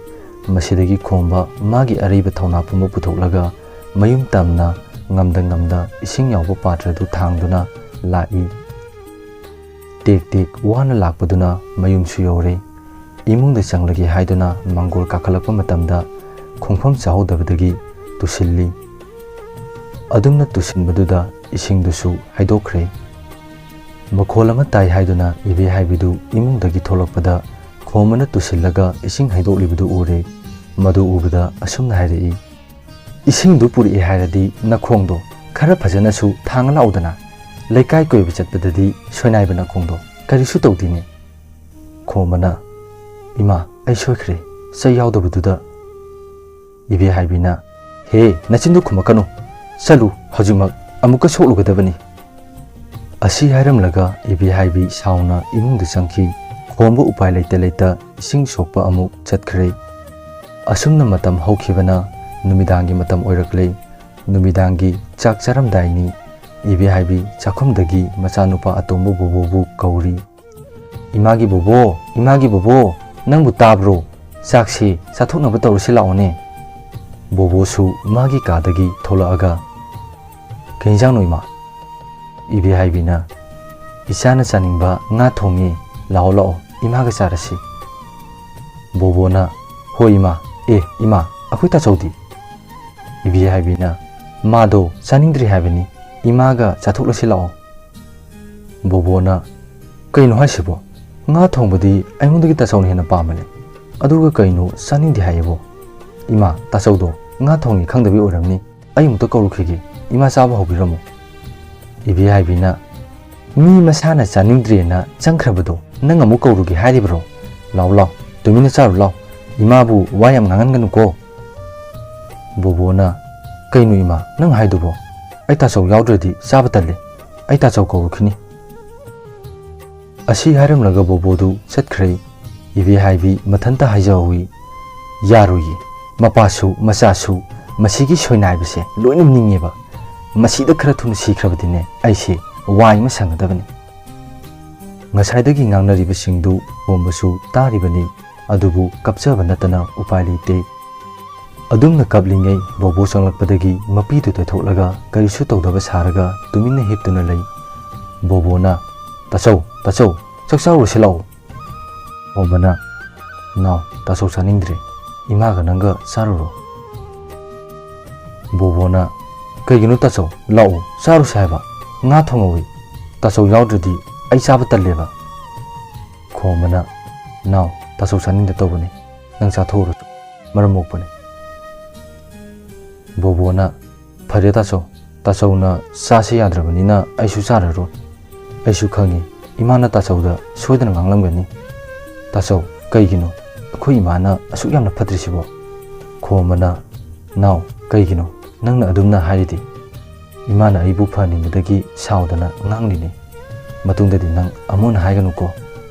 ꯃꯁꯤꯗꯒꯤ ꯈꯣꯝꯕ ꯃꯥꯒꯤ ꯑꯔꯩꯕ ꯊꯧꯅꯥ ꯄꯨꯝꯕ ꯄꯨꯊꯣꯛꯂꯒ ꯃꯌꯨꯝ ꯇꯝꯅ ꯉꯝꯗ ꯉꯝꯗ ꯏꯁꯤꯡ ꯌꯥꯎꯕ ꯄꯥꯇ꯭ꯔꯗꯨ ꯊꯥꯡꯗꯨꯅ ꯂꯥꯛꯏ꯫ ꯇꯦꯛ ꯇꯦꯛ ꯋꯥꯅ ꯂꯥꯛꯄꯗꯨꯅ ꯃꯌꯨꯝꯁꯨ ꯌꯧꯔꯦ꯫ ꯏꯃꯨꯡꯗ ꯆꯪꯂꯒꯦ ꯍꯥꯏꯗꯨꯅ ꯃꯥꯡꯒꯣꯜ ꯀꯥꯈꯠꯂꯛꯄ ꯃꯇꯝꯗ ꯈꯣꯡꯐꯝ ꯆꯥꯍꯧꯗꯕꯗꯒꯤ ꯇꯨꯁꯤꯜꯂꯤ꯫ ꯑꯗꯨꯝꯅ ꯇꯨꯁꯤꯟꯕꯗꯨꯗ ꯏꯁꯤꯡꯗꯨꯁꯨ ꯍꯩꯗꯣꯛꯈ꯭ꯔꯦ꯫ ꯃꯈꯣꯜ ꯑꯃ ꯇꯥꯏ ꯍꯥꯏꯗꯨꯅ ꯏꯕꯦꯍꯥꯏꯕꯤꯗꯨ ꯏꯃꯨꯡꯗꯒꯤ ꯊꯣꯛꯂꯛꯄꯗ ꯈꯣꯝꯕꯅ ꯇꯨꯁꯤꯜꯂꯒ ꯏꯁꯤꯡ ꯍꯩꯗꯣꯛꯂꯤꯕꯗꯨ ꯎꯔꯦ꯫ ꯃꯗꯨ ꯎꯕꯗ ꯑꯁꯨꯝꯅ ꯍꯥꯏꯔꯛꯏ, "ꯏꯁꯤꯡꯗꯨ ꯄꯨꯔꯛꯑꯦ ꯍꯥꯏꯔꯗꯤ ꯅꯈꯣꯡꯗꯣ ꯈꯔ ꯐꯖꯅꯁꯨ ꯊꯥꯡꯉ ꯂꯥꯛꯎꯗꯅ꯫ ꯂꯩꯀꯥꯏ ꯀꯣꯏꯕ ꯆꯠꯄꯗꯗꯤ ꯁꯣꯏꯅꯥꯏꯕ ꯅꯈꯣꯡꯗꯣ ꯀꯔꯤꯁꯨ ꯇꯧꯗꯦꯅꯦ"꯫ ꯈꯣꯝꯕꯅ, "ꯏꯃꯥ, ꯑꯩ ꯁꯣꯏꯈ꯭ꯔꯦ, ꯆꯩ ꯌꯥꯎꯗꯕꯗꯨꯗ"꯫ ꯏꯕꯦꯍꯥꯏꯕꯤꯅ, "ꯍꯦ, ꯅꯆꯤꯟꯗꯨ ꯈꯨꯝꯃꯛꯀꯅꯨ, ꯆꯠꯂꯨ, ꯍꯧꯖꯤꯛꯃꯛ ꯑꯃꯨꯛꯀ ꯁꯣꯛꯂꯨꯒꯗꯕꯅꯤ"꯫ ꯑꯁꯤ ꯍꯥꯏꯔꯝꯂꯒ ꯏꯕꯦꯍꯥꯏꯕꯤ ꯁꯥꯎꯅ ꯏꯃꯨꯡꯗ ꯆꯪꯈꯤ꯫ ꯈꯣꯝꯕ ꯎꯄꯥꯏ ꯂꯩꯇ ꯂꯩꯇ ꯏꯁꯤꯡ ꯁꯣꯛꯄ ꯑꯃꯨꯛ ꯆꯠꯈ꯭ꯔꯦ꯫ ꯑꯁꯨꯝꯅ ꯃꯇꯝ ꯍꯧꯈꯤꯕꯅ ꯅꯨꯃꯤꯗꯥꯡꯒꯤ ꯃꯇꯝ ꯑꯣꯏꯔꯛꯂꯦ꯫ ꯅꯨꯃꯤꯗꯥꯡꯒꯤ ꯆꯥꯛ ꯆꯥꯔꯝꯗꯥꯏꯅꯤ꯫ ꯏꯕꯦꯍꯥꯏꯕꯤ ꯆꯥꯛꯈꯨꯝꯗꯒꯤ ꯃꯆꯥꯅꯨꯄꯥ ꯑꯇꯣꯝꯕ ꯕꯣꯕꯣꯕꯨ ꯀꯧꯔꯤ꯫ "ꯏꯃꯥꯒꯤ ꯕꯣꯕꯣ, ꯏꯃꯥꯒꯤ ꯕꯣꯕꯣ, ꯅꯪꯕꯨ ꯇꯥꯕ꯭ꯔꯣ? ꯆꯥꯛꯁꯤ ꯆꯥꯊꯣꯛꯅꯕ ꯇꯧꯔꯁꯤ ꯂꯥꯛꯑꯣꯅꯦ"꯫ ꯕꯣꯕꯣꯁꯨ ꯃꯥꯒꯤ ꯀꯥꯗꯒꯤ ꯊꯣꯛꯂꯛꯑꯒ, "ꯀꯩ ꯏꯟꯖꯥꯡꯅꯣ ꯏꯃꯥ?" ꯏꯕꯦꯍꯥꯏꯕꯤꯅ, "ꯏꯆꯥꯅ ꯆꯥꯅꯤꯡꯕ ꯉꯥ ꯊꯣꯡꯉꯤ, ꯂꯥꯛꯑꯣ ꯂꯥꯛꯑꯣ, ꯏꯃꯥꯒ ꯆꯥꯔꯁꯤ"꯫ ꯕꯣꯕꯣꯅ, "ꯍꯣꯏ ꯏꯃꯥ, ꯑꯦ ꯏꯃꯥ, ꯑꯩꯈꯣꯏ ꯇꯥꯆꯧꯗꯤ?" ꯏꯕꯦꯍꯥꯏꯕꯤꯅ, "ꯃꯥꯗꯣ ꯆꯥꯅꯤꯡꯗ꯭ꯔꯤ ꯍꯥꯏꯕꯅꯤ, ꯏꯃꯥꯒ ꯆꯥꯊꯣꯛꯂꯁꯤ ꯂꯥꯛꯑꯣ꯫ ꯕꯣꯕꯣꯅ, "ꯀꯩꯅꯣ ꯍꯥꯏꯁꯤꯕꯣ? ꯉꯥ ꯊꯣꯡꯕꯗꯤ ꯑꯩꯉꯣꯟꯗꯒꯤ ꯇꯥꯆꯧꯅ ꯍꯦꯟꯅ ꯄꯥꯝꯕꯅꯦ꯫ ꯑꯗꯨꯒ ꯀꯩꯅꯣ ꯆꯥꯅꯤꯡꯗꯦ ꯍꯥꯏꯌꯦꯕꯣ? ꯏꯃꯥ, ꯇꯥꯆꯧꯗꯣ ꯉꯥ ꯊꯣꯡꯉꯤ ꯈꯪꯗꯕꯤ ꯑꯣꯏꯔꯝꯅꯤ꯫ ꯑꯩ ꯑꯃꯨꯛꯇ ꯀꯧꯔꯨꯈꯤꯒꯦ꯫ ꯏꯃꯥ ꯆꯥꯕ ꯍꯧꯕꯤꯔꯝꯃꯣ꯫" ꯏꯕꯦꯍꯥꯏꯕꯤꯅ, "ꯃꯤ ꯃꯁꯥꯅ ꯆꯥꯅꯤꯡꯗ꯭ꯔꯦꯅ ꯆꯪꯈ꯭ꯔꯕꯗꯣ ꯅꯪ ꯑꯃꯨꯛ ꯀꯧꯔꯨꯒꯦ ꯍꯥꯏꯔꯤꯕ꯭ꯔꯣ? ꯂꯥꯎ ꯂꯥꯎ, ꯇꯨꯃꯤꯟꯅ ꯆꯥꯔꯨ ꯂꯥꯎ꯫ ꯏꯃꯥꯕꯨ ꯋꯥ ꯌꯥꯝ ꯉꯥꯡꯍꯟꯒꯅꯨꯀꯣ꯫" ꯕꯣꯕꯣꯅ, "ꯀꯩꯅꯣ ꯏꯃꯥ, ꯅꯪ ꯍꯥꯏꯗꯨꯕꯣ? ꯑꯩ ꯇꯥꯆꯧ ꯌꯥꯎꯗ꯭ꯔꯗꯤ ꯆꯥꯕ ꯇꯜꯂꯦ꯫ ꯑꯩ ꯇꯥꯆꯧ ꯀꯧꯔꯨꯈꯤꯅꯤ꯫" ꯑꯁꯤ ꯍꯥꯏꯔꯝꯂꯒ ꯕꯣꯕꯣꯗꯨ ꯆꯠꯈ꯭ꯔꯦ꯫ ꯏꯕꯦꯍꯥꯏꯕꯤ ꯃꯊꯟꯇ ꯍꯥꯏꯖꯍꯧꯏ, "ꯌꯥꯔꯣꯏꯌꯦ, ꯃꯄꯥꯁꯨ ꯃꯆꯥꯁꯨ ꯃꯁꯤꯒꯤ ꯁꯣꯏꯅꯥꯏꯕꯁꯦ ꯂꯣꯏꯅ ꯅꯤꯡꯉꯦꯕ꯫ ꯃꯁꯤꯗ ꯈꯔ ꯊꯨꯅ ꯁꯤꯈ꯭ꯔꯕꯗꯤꯅꯦ ꯑꯩꯁꯦ ꯋꯥꯏ ꯑꯃ ꯁꯪꯒꯗꯕꯅꯤ꯫" ꯉꯁꯥꯏꯗꯒꯤ ꯉꯥꯡꯅꯔꯤꯕꯁꯤꯡꯗꯨ ꯈꯣꯝꯕꯁꯨ ꯇꯥꯔꯤꯕꯅꯤ, ꯑꯗꯨꯕꯨ ꯀꯞꯆꯕ ꯅꯠꯇꯅ ꯎꯄꯥꯏ ꯂꯩꯇꯦ꯫ ꯑꯗꯨꯝꯅ ꯀꯞꯂꯤꯉꯩ ꯕꯣꯕꯣ ꯆꯪꯂꯛꯄꯗꯒꯤ ꯃꯄꯤꯗꯨ ꯇꯩꯊꯣꯛꯂꯒ ꯀꯔꯤꯁꯨ ꯇꯧꯗꯕ ꯁꯥꯔꯒ ꯇꯨꯃꯤꯟꯅ ꯍꯤꯞꯇꯨꯅ ꯂꯩ꯫ ꯕꯣꯕꯣꯅ, "ꯇꯥꯆꯧ, ꯇꯥꯆꯧ, ꯆꯥꯛ ꯆꯥꯔꯨꯁꯤ ꯂꯥꯛꯑꯣ꯫" ꯈꯣꯝꯕꯅ, "ꯅꯥꯎ, ꯇꯥꯆꯧ ꯆꯥꯅꯤꯡꯗ꯭ꯔꯦ꯫ ꯏꯃꯥꯒ ꯅꯪꯒ ꯆꯥꯔꯨꯔꯣ꯫" ꯕꯣꯕꯣꯅ, "ꯀꯩꯒꯤꯅꯣ ꯇꯥꯆꯧ? ꯂꯥꯛꯑꯣ, ꯆꯥꯔꯨꯁꯦ ꯍꯥꯏꯕ꯫ ꯉꯥ ꯊꯣꯡꯍꯧꯋꯤ꯫ ꯇꯥꯆꯧ ꯌꯥꯎꯗ꯭ꯔꯗꯤ ꯑꯩ ꯆꯥꯕ ꯇꯜꯂꯦꯕ꯫" ꯈꯣꯝꯕꯅ, "ꯅꯥꯎ, ꯇꯥꯆꯧ ꯆꯥꯅꯤꯡꯗ ꯇꯧꯕꯅꯤ꯫ ꯅꯪ ꯆꯥꯊꯣꯛꯎꯔꯣ꯫ ꯃꯔꯝ ꯃꯣꯛꯄꯅꯤ꯫" ꯕꯣꯕꯣꯅ, "ꯐꯔꯦ ꯇꯥꯆꯧ, ꯇꯥꯆꯧꯅ ꯆꯥꯁꯤ ꯌꯥꯗ꯭ꯔꯕꯅꯤꯅ ꯑꯩꯁꯨ ꯆꯥꯔꯔꯣꯏ꯫ ꯑꯩꯁꯨ ꯈꯪꯉꯤ, ꯏꯃꯥꯅ ꯇꯥꯆꯧꯗ ꯁꯣꯏꯗꯅ ꯉꯥꯡꯂꯝꯒꯅꯤ꯫ ꯇꯥꯆꯧ, ꯀꯩꯒꯤꯅꯣ ꯑꯩꯈꯣꯏ ꯏꯃꯥꯅ ꯑꯁꯨꯛ ꯌꯥꯝꯅ ꯐꯠꯇ꯭ꯔꯤꯁꯤꯕꯣ?" ꯈꯣꯝꯕꯅ, "ꯅꯥꯎ, ꯀꯩꯒꯤꯅꯣ ꯅꯪꯅ ꯑꯗꯨꯝꯅ ꯍꯥꯏꯔꯤꯗꯤ? ꯏꯃꯥꯅ ꯑꯩꯕꯨ ꯐꯍꯟꯅꯤꯡꯕꯗꯒꯤ ꯁꯥꯎꯗꯅ ꯉꯥꯡꯂꯤꯅꯤ꯫ ꯃꯇꯨꯡꯗꯗꯤ ꯅꯪ ꯑꯃꯨꯛ ꯍꯟꯅ ꯍꯥꯏꯒꯅꯨꯀꯣ꯫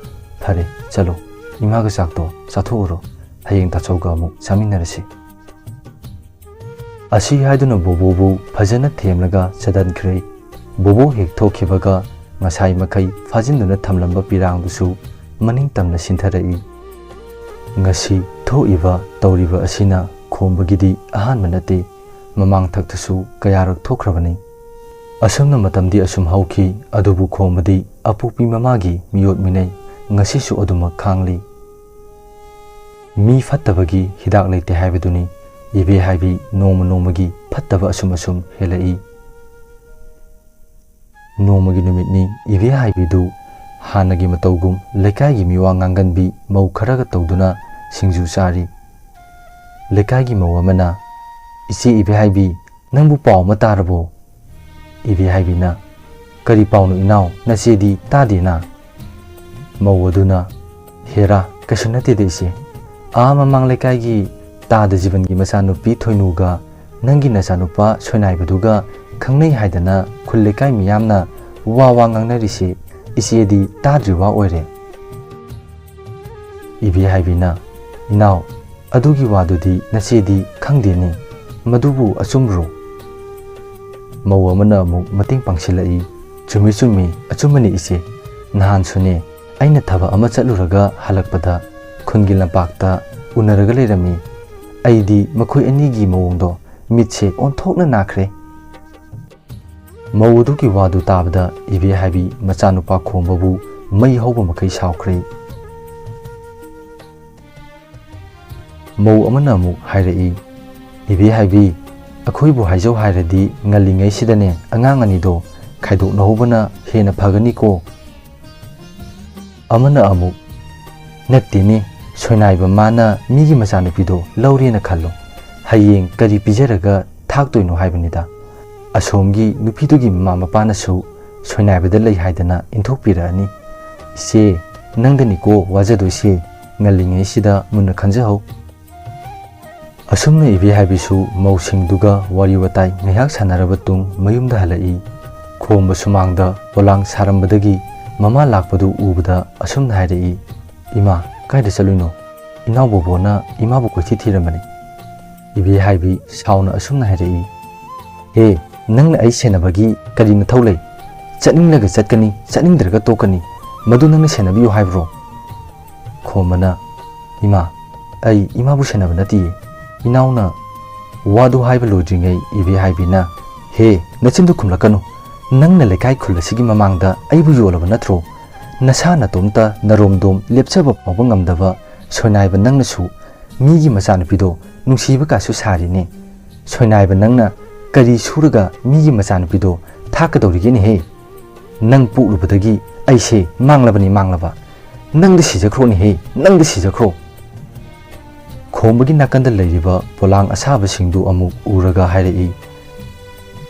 ꯐꯔꯦ, ꯆꯠꯂꯣ, ꯏꯃꯥꯒ ꯆꯥꯛꯇꯣ ꯆꯥꯊꯣꯛꯎꯔꯣ꯫ ꯍꯌꯦꯡ ꯇꯥꯆꯧꯒ ꯑꯃꯨꯛ ꯆꯥꯃꯤꯟꯅꯔꯁꯤ꯫" ꯑꯁꯤ ꯍꯥꯏꯗꯨꯅ ꯕꯣꯕꯣꯕꯨ ꯐꯖꯅ ꯊꯦꯝꯂꯒ ꯆꯠꯍꯟꯈ꯭ꯔꯦ꯫ ꯕꯣꯕꯣ ꯍꯦꯛ ꯊꯣꯛꯈꯤꯕꯒ ꯉꯁꯥꯏ ꯃꯈꯩ ꯐꯥꯖꯤꯟꯗꯨꯅ ꯊꯝꯂꯝꯕ ꯄꯤꯔꯥꯡꯗꯨꯁꯨ ꯃꯅꯤꯡ ꯇꯝꯅ ꯁꯤꯟꯊꯔꯛꯏ꯫ ꯉꯁꯤ ꯊꯣꯛꯏꯕ ꯇꯧꯔꯤꯕ ꯑꯁꯤꯅ ꯈꯣꯝꯕꯒꯤꯗꯤ ꯑꯍꯥꯟꯕ ꯅꯠꯇꯦ, ꯃꯃꯥꯡ ꯊꯛꯇꯁꯨ ꯀꯌꯥꯔꯛ ꯊꯣꯛꯈ꯭ꯔꯕꯅꯤ꯫ ꯑꯁꯨꯝꯅ ꯃꯇꯝꯗꯤ ꯑꯁꯨꯝ ꯍꯧꯈꯤ, ꯑꯗꯨꯕꯨ ꯈꯣꯝꯕꯗꯤ ꯑꯄꯣꯛꯄꯤ ꯃꯃꯥꯒꯤ ꯃꯤꯑꯣꯠ ꯃꯤꯅꯩ ꯉꯁꯤꯁꯨ ꯑꯗꯨꯃꯛ ꯈꯥꯡꯂꯤ꯫ ꯃꯤ ꯐꯠꯇꯕꯒꯤ ꯍꯤꯗꯥꯛ ꯂꯩꯇꯦ ꯍꯥꯏꯕꯗꯨꯅꯤ꯫ ꯏꯕꯦ ꯍꯥꯏꯕꯤ ꯅꯣꯡꯃ ꯅꯣꯡꯃꯒꯤ ꯐꯠꯇꯕ ꯑꯁꯨꯝ ꯑꯁꯨꯝ ꯍꯦꯜꯂꯛꯏ꯫ ꯅꯣꯡꯃꯒꯤ ꯅꯨꯃꯤꯠꯅꯤ꯫ ꯏꯕꯦꯍꯥꯏꯕꯤꯗꯨ ꯍꯥꯟꯅꯒꯤ ꯃꯇꯧꯒꯨꯝ ꯂꯩꯀꯥꯏꯒꯤ ꯃꯤꯋꯥ ꯉꯥꯡꯒꯟꯕꯤ ꯃꯧ ꯈꯔꯒ ꯇꯧꯗꯨꯅ ꯁꯤꯡꯖꯨ ꯆꯥꯔꯤ꯫ ꯂꯩꯀꯥꯏꯒꯤ ꯃꯧ ꯑꯃꯅ, "ꯏꯆꯦ ꯏꯕꯦꯍꯥꯏꯕꯤ, ꯅꯪꯕꯨ ꯄꯥꯎ ꯑꯃ ꯇꯥꯔꯕꯣ?" ꯏꯕꯦꯍꯥꯏꯕꯤꯅ, "ꯀꯔꯤ ꯄꯥꯎꯅꯣ ꯏꯅꯥꯎ? ꯅꯆꯦꯗꯤ ꯇꯥꯗꯦꯅ?" ꯃꯧ ꯑꯗꯨꯅ, "ꯍꯦꯔꯥ, ꯀꯩꯁꯨ ꯅꯠꯇꯦꯗ ꯏꯆꯦ꯫ ꯑꯥ ꯃꯃꯥꯡ ꯂꯩꯀꯥꯏꯒꯤ ꯇꯥꯗ ꯖꯤꯕꯟꯒꯤ ꯃꯆꯥꯅꯨꯄꯤ ꯊꯣꯏꯅꯨꯒ ꯅꯪꯒꯤ ꯅꯆꯥꯅꯨꯄꯥ ꯁꯣꯏꯅꯥꯏꯕꯗꯨꯒ ꯈꯪꯅꯩ ꯍꯥꯏꯗꯅ ꯈꯨꯜ ꯂꯩꯀꯥꯏ ꯃꯤꯌꯥꯝꯅ ꯋꯥ ꯋꯥ ꯉꯥꯡꯅꯔꯤꯁꯤ ꯏꯆꯦꯗꯤ ꯇꯥꯗ꯭ꯔꯤꯕ ꯑꯣꯏꯔꯦ?" ꯏꯕꯦꯍꯥꯏꯕꯤꯅ, "ꯏꯅꯥꯎ, ꯑꯗꯨꯒꯤ ꯋꯥꯗꯨꯗꯤ ꯅꯆꯦꯗꯤ ꯈꯪꯗꯦꯅꯦ꯫ ꯃꯗꯨꯕꯨ ꯑꯆꯨꯝꯕ꯭ꯔꯣ?" ꯃꯧ ꯑꯃꯅ ꯑꯃꯨꯛ ꯃꯇꯦꯡ ꯄꯥꯡꯁꯤꯜꯂꯛꯏ꯫ "ꯆꯨꯝꯃꯤ, ꯆꯨꯝꯃꯤ, ꯑꯆꯨꯝꯕꯅꯤ ꯏꯆꯦ꯫ ꯅꯍꯥꯟꯁꯨꯅꯦ, ꯑꯩꯅ ꯊꯕꯛ ꯑꯃ ꯆꯠꯂꯨꯔꯒ ꯍꯜꯂꯛꯄꯗ ꯈꯨꯟꯒꯤ ꯂꯝꯄꯥꯛꯇ ꯎꯅꯔꯒ ꯂꯩꯔꯝꯃꯤ꯫ ꯑꯩꯗꯤ ꯃꯈꯣꯏ ꯑꯅꯤꯒꯤ ꯃꯑꯣꯡꯗꯣ ꯃꯤꯠꯁꯦ ꯑꯣꯟꯊꯣꯛꯅ ꯅꯥꯈ꯭ꯔꯦ꯫" ꯃꯧ ꯑꯗꯨꯒꯤ ꯋꯥꯗꯨ ꯇꯥꯕꯗ ꯏꯕꯦꯍꯥꯏꯕꯤ ꯃꯆꯥꯅꯨꯄꯥ ꯈꯣꯝꯕꯕꯨ ꯃꯩ ꯍꯧꯕ ꯃꯈꯩ ꯁꯥꯎꯈ꯭ꯔꯦ꯫ ꯃꯧ ꯑꯃꯅ ꯑꯃꯨꯛ ꯍꯥꯏꯔꯛꯏ, "ꯏꯕꯦꯍꯥꯏꯕꯤ, ꯑꯩꯈꯣꯏꯕꯨ ꯍꯥꯏꯖꯧ ꯍꯥꯏꯔꯗꯤ ꯉꯜꯂꯤꯉꯩꯁꯤꯗꯅꯦ ꯑꯉꯥꯡ ꯑꯅꯤꯗꯣ ꯈꯥꯏꯗꯣꯛꯅꯍꯧꯕꯅ ꯍꯦꯟꯅ ꯐꯒꯅꯤꯀꯣ꯫" ꯑꯃꯅ ꯑꯃꯨꯛ, "ꯅꯠꯇꯦꯅꯦ, ꯁꯣꯏꯅꯥꯏꯕ ꯃꯥꯅ ꯃꯤꯒꯤ ꯃꯆꯥꯅꯨꯄꯤꯗꯣ ꯂꯧꯔꯦꯅ ꯈꯜꯂꯣ, ꯍꯌꯦꯡ ꯀꯔꯤ ꯄꯤꯖꯔꯒ ꯊꯥꯛꯇꯣꯏꯅꯣ ꯍꯥꯏꯕꯅꯤꯗ꯫ ꯑꯁꯣꯝꯒꯤ ꯅꯨꯄꯤꯗꯨꯒꯤ ꯃꯃꯥ ꯃꯄꯥꯅꯁꯨ ꯁꯣꯏꯅꯥꯏꯕꯗ ꯂꯩ ꯍꯥꯏꯗꯅ ꯏꯟꯊꯣꯛꯄꯤꯔꯛꯑꯅꯤ꯫ ꯏꯆꯦ, ꯅꯪꯗꯅꯤꯀꯣ ꯋꯥꯖꯗꯣꯏꯁꯦ, ꯉꯜꯂꯤꯉꯩꯁꯤꯗ ꯃꯨꯟꯅ ꯈꯟꯖꯍꯧ꯫" ꯑꯁꯨꯝꯅ ꯏꯕꯦꯍꯥꯏꯕꯤꯁꯨ ꯃꯧꯁꯤꯡꯗꯨꯒ ꯋꯥꯔꯤ ꯋꯥꯇꯥꯏ ꯉꯥꯏꯍꯥꯛ ꯁꯥꯟꯅꯔꯕ ꯇꯨꯡ ꯃꯌꯨꯝꯗ ꯍꯜꯂꯛꯏ꯫ ꯈꯣꯝꯕ ꯁꯨꯃꯥꯡꯗ ꯄꯣꯂꯥꯡ ꯁꯥꯔꯝꯕꯗꯒꯤ ꯃꯃꯥ ꯂꯥꯛꯄꯗꯨ ꯎꯕꯗ ꯑꯁꯨꯝꯅ ꯍꯥꯏꯔꯛꯏ, "ꯏꯃꯥ, ꯀꯥꯏꯗ ꯆꯠꯂꯨꯏꯅꯣ? ꯏꯅꯥꯎ ꯕꯣꯕꯣꯅ ꯏꯃꯥꯕꯨ ꯀꯣꯏꯊꯤ ꯊꯤꯔꯝꯕꯅꯤ꯫" ꯏꯕꯦꯍꯥꯏꯕꯤ ꯁꯥꯎꯅ ꯑꯁꯨꯝꯅ ꯍꯥꯏꯔꯛꯏ, "ꯍꯦ, ꯅꯪꯅ ꯑꯩ ꯁꯦꯟꯅꯕꯒꯤ ꯀꯔꯤ ꯃꯊꯧ ꯂꯩ? ꯆꯠꯅꯤꯡꯂꯒ ꯆꯠꯀꯅꯤ, ꯆꯠꯅꯤꯡꯗ꯭ꯔꯒ ꯇꯣꯛꯀꯅꯤ꯫ ꯃꯗꯨ ꯅꯪꯅ ꯁꯦꯟꯅꯕꯤꯌꯨ ꯍꯥꯏꯕ꯭ꯔꯣ?" ꯈꯣꯝꯕꯅ, "ꯏꯃꯥ, ꯑꯩ ꯏꯃꯥꯕꯨ ꯁꯦꯟꯅꯕ ꯅꯠꯇꯤꯌꯦ꯫" ꯏꯅꯥꯎꯅ ꯋꯥꯗꯨ ꯍꯥꯏꯕ ꯂꯣꯏꯗ꯭ꯔꯤꯉꯩ ꯏꯕꯦꯍꯥꯏꯕꯤꯅ, "ꯍꯦ, ꯅꯆꯤꯟꯗꯨ ꯈꯨꯝꯂꯛꯀꯅꯨ꯫ ꯅꯪꯅ ꯂꯩꯀꯥꯏ ꯈꯨꯜ ꯑꯁꯤꯒꯤ ꯃꯃꯥꯡꯗ ꯑꯩꯕꯨ ꯌꯣꯜꯂꯕ ꯅꯠꯇ꯭ꯔꯣ? ꯅꯁꯥ ꯅꯇꯣꯝꯇ ꯅꯔꯣꯝꯗꯣꯝ ꯂꯦꯞꯆꯕ ꯐꯥꯎꯕ ꯉꯝꯗꯕ ꯁꯣꯏꯅꯥꯏꯕ ꯅꯪꯅꯁꯨ ꯃꯤꯒꯤ ꯃꯆꯥꯅꯨꯄꯤꯗꯣ ꯅꯨꯡꯁꯤꯕ ꯀꯥꯁꯨ ꯁꯥꯔꯤꯅꯦ꯫ ꯁꯣꯏꯅꯥꯏꯕ ꯅꯪꯅ ꯀꯔꯤ ꯁꯨꯔꯒ ꯃꯤꯒꯤ ꯃꯆꯥꯅꯨꯄꯤꯗꯣ ꯊꯥꯛꯀꯗꯧꯔꯤꯒꯦꯅꯦꯍꯦ? "ꯅꯪ ꯄꯣꯛꯂꯨꯕꯗꯒꯤ ꯑꯩꯁꯦ ꯃꯥꯡꯂꯕꯅꯤ, ꯃꯥꯡꯂꯕ꯫ ꯅꯪꯗꯤ ꯁꯤꯖꯈ꯭ꯔꯣꯅꯦꯍꯦ, ꯅꯪꯗꯤ ꯁꯤꯖꯈ꯭ꯔꯣ"꯫ ꯈꯣꯝꯕꯒꯤ ꯅꯥꯀꯟꯗ ꯂꯩꯔꯤꯕ ꯄꯣꯂꯥꯡ ꯑꯁꯥꯕꯁꯤꯡꯗꯨ ꯑꯃꯨꯛ ꯎꯔꯒ ꯍꯥꯏꯔꯛꯏ,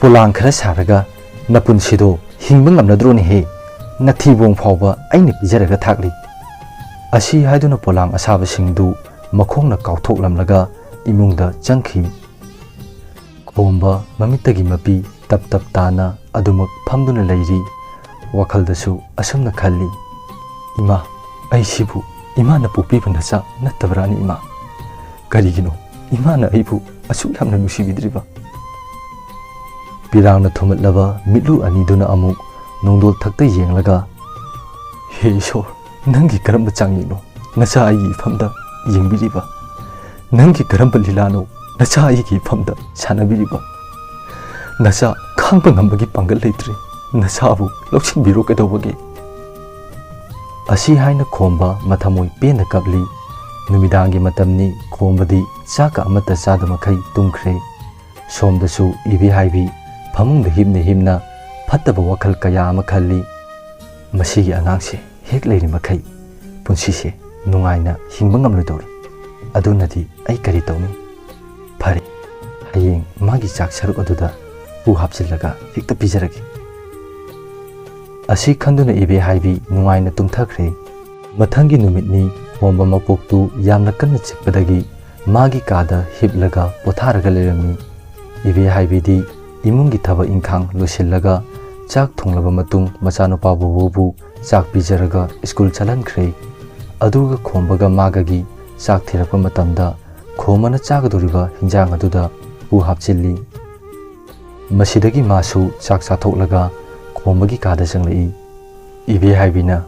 "ꯄꯣꯂꯥꯡ ꯈꯔ ꯁꯥꯔꯒ ꯅꯄꯨꯟꯁꯤꯗꯣ ꯍꯤꯡꯕ ꯉꯝꯂꯗ꯭ꯔꯣꯅꯦꯍꯦ? ꯅꯊꯤꯕꯣꯡ ꯐꯥꯎꯕ ꯑꯩꯅ ꯄꯤꯖꯔꯒ ꯊꯥꯛꯂꯤ"꯫ ꯑꯁꯤ ꯍꯥꯏꯗꯨꯅ ꯄꯣꯂꯥꯡ ꯑꯁꯥꯕꯁꯤꯡꯗꯨ ꯃꯈꯣꯡꯅ ꯀꯥꯎꯊꯣꯛꯂꯝꯂꯒ ꯏꯃꯨꯡꯗ ꯆꯪꯈꯤ꯫ ꯈꯣꯝꯕ ꯃꯃꯤꯠꯇꯒꯤ ꯃꯄꯤ ꯇꯞ ꯇꯞ ꯇꯥꯅ ꯑꯗꯨꯃꯛ ꯐꯝꯗꯨꯅ ꯂꯩꯔꯤ꯫ ꯋꯥꯈꯜꯗꯁꯨ ꯑꯁꯨꯝꯅ ꯈꯜꯂꯤ, "ꯏꯃꯥ, ꯑꯩꯁꯤꯕꯨ ꯏꯃꯥꯅ ꯄꯣꯛꯄꯤꯕ ꯅꯆꯥ ꯅꯠꯇꯕ꯭ꯔꯥꯅꯤ ꯏꯃꯥ? ꯀꯔꯤꯒꯤꯅꯣ ꯏꯃꯥꯅ ꯑꯩꯕꯨ ꯑꯁꯨꯛ ꯌꯥꯝꯅ ꯅꯨꯡꯁꯤꯕꯤꯗ꯭ꯔꯤꯕ?" ꯄꯤꯔꯥꯡꯅ ꯊꯨꯝꯃꯠꯂꯕ ꯃꯤꯠꯂꯨ ꯑꯅꯤꯗꯨꯅ ꯑꯃꯨꯛ ꯅꯣꯡꯗꯣꯜ ꯊꯛꯇ ꯌꯦꯡꯂꯒ, "ꯍꯦ ꯏꯁꯣꯔ, ꯅꯪꯒꯤ ꯀꯔꯝꯕ ꯆꯥꯡꯌꯦꯡꯅꯣ ꯅꯆꯥ ꯑꯩꯒꯤ ꯏꯐꯝꯗ ꯌꯦꯡꯕꯤꯔꯤꯕ? ꯅꯪꯒꯤ ꯀꯔꯝꯕ ꯂꯤꯂꯥꯅꯣ ꯅꯆꯥ ꯑꯩꯒꯤ ꯏꯐꯝꯗ ꯁꯥꯟꯅꯕꯤꯔꯤꯕ? ꯅꯆꯥ ꯈꯥꯡꯕ ꯉꯝꯕꯒꯤ ꯄꯥꯡꯒꯜ ꯂꯩꯇ꯭ꯔꯦ, ꯅꯆꯥꯕꯨ ꯂꯧꯁꯤꯟꯕꯤꯔꯣ ꯀꯩꯗꯧꯕꯒꯦ?" ꯑꯁꯤ ꯍꯥꯏꯅ ꯈꯣꯝꯕ ꯃꯊꯃꯣꯏ ꯄꯦꯟꯅ ꯀꯞꯂꯤ꯫ ꯅꯨꯃꯤꯗꯥꯡꯒꯤ ꯃꯇꯝꯅꯤ, ꯈꯣꯝꯕꯗꯤ ꯆꯥꯛꯀ ꯑꯃꯠꯇ ꯆꯥꯗ ꯃꯈꯩ ꯇꯨꯝꯈ꯭ꯔꯦ꯫ ꯁꯣꯝꯗꯁꯨ ꯏꯕꯦꯍꯥꯏꯕꯤ ꯐꯃꯨꯡꯗ ꯍꯤꯞꯅ ꯍꯤꯞꯅ ꯐꯠꯇꯕ ꯋꯥꯈꯜ ꯀꯌꯥ ꯑꯃ ꯈꯜꯂꯤ꯫ "ꯃꯁꯤꯒꯤ ꯑꯉꯥꯡꯁꯦ ꯍꯦꯛ ꯂꯩꯔꯤ ꯃꯈꯩ ꯄꯨꯟꯁꯤꯁꯦ ꯅꯨꯡꯉꯥꯏꯅ ꯍꯤꯡꯕ ꯉꯝꯂꯣꯏꯗꯧꯔꯤ꯫ ꯑꯗꯨꯅꯗꯤ ꯑꯩ ꯀꯔꯤ ꯇꯧꯅꯤ? ꯐꯔꯦ, ꯍꯌꯦꯡ ꯃꯥꯒꯤ ꯆꯥꯛ ꯁꯔꯨꯛ ꯑꯗꯨꯗ ꯄꯨ ꯍꯥꯞꯆꯤꯜꯂꯒ ꯍꯦꯛꯇ ꯄꯤꯖꯔꯒꯦ"꯫ ꯑꯁꯤ ꯈꯟꯗꯨꯅ ꯏꯕꯦꯍꯥꯏꯕꯤ ꯅꯨꯡꯉꯥꯏꯅ ꯇꯨꯝꯊꯈ꯭ꯔꯦ꯫ ꯃꯊꯪꯒꯤ ꯅꯨꯃꯤꯠꯅꯤ꯫ ꯈꯣꯝꯕ ꯃꯀꯣꯛꯇꯨ ꯌꯥꯝꯅ ꯀꯟꯅ ꯆꯤꯛꯄꯗꯒꯤ ꯃꯥꯒꯤ ꯀꯥꯗ ꯍꯤꯞꯂꯒ ꯄꯣꯊꯥꯔꯒ ꯂꯩꯔꯝꯃꯤ꯫ ꯏꯕꯦꯍꯥꯏꯕꯤꯗꯤ ꯏꯃꯨꯡꯒꯤ ꯊꯕꯛ ꯏꯪꯈꯥꯡ ꯂꯣꯏꯁꯤꯜꯂꯒ ꯆꯥꯛ ꯊꯣꯡꯂꯕ ꯃꯇꯨꯡ ꯃꯆꯥꯅꯨꯄꯥ ꯕꯣꯕꯣꯕꯨ ꯆꯥꯛ ꯄꯤꯖꯔꯒ ꯁ꯭ꯀꯨꯜ ꯆꯠꯍꯟꯈ꯭ꯔꯦ꯫ ꯑꯗꯨꯒ ꯈꯣꯝꯕꯒ ꯃꯥꯒꯒꯤ ꯆꯥꯛ ꯊꯤꯔꯛꯄ ꯃꯇꯝꯗ ꯈꯣꯝꯕꯅ ꯆꯥꯒꯗꯧꯔꯤꯕ ꯍꯤꯟꯖꯥꯡ ꯑꯗꯨꯗ ꯄꯨ ꯍꯥꯞꯆꯤꯜꯂꯤ꯫ ꯃꯁꯤꯗꯒꯤ ꯃꯥꯁꯨ ꯆꯥꯛ ꯆꯥꯊꯣꯛꯂꯒ ꯈꯣꯝꯕꯒꯤ ꯀꯥꯗ ꯆꯪꯂꯛꯏ꯫ ꯏꯕꯦꯍꯥꯏꯕꯤꯅ,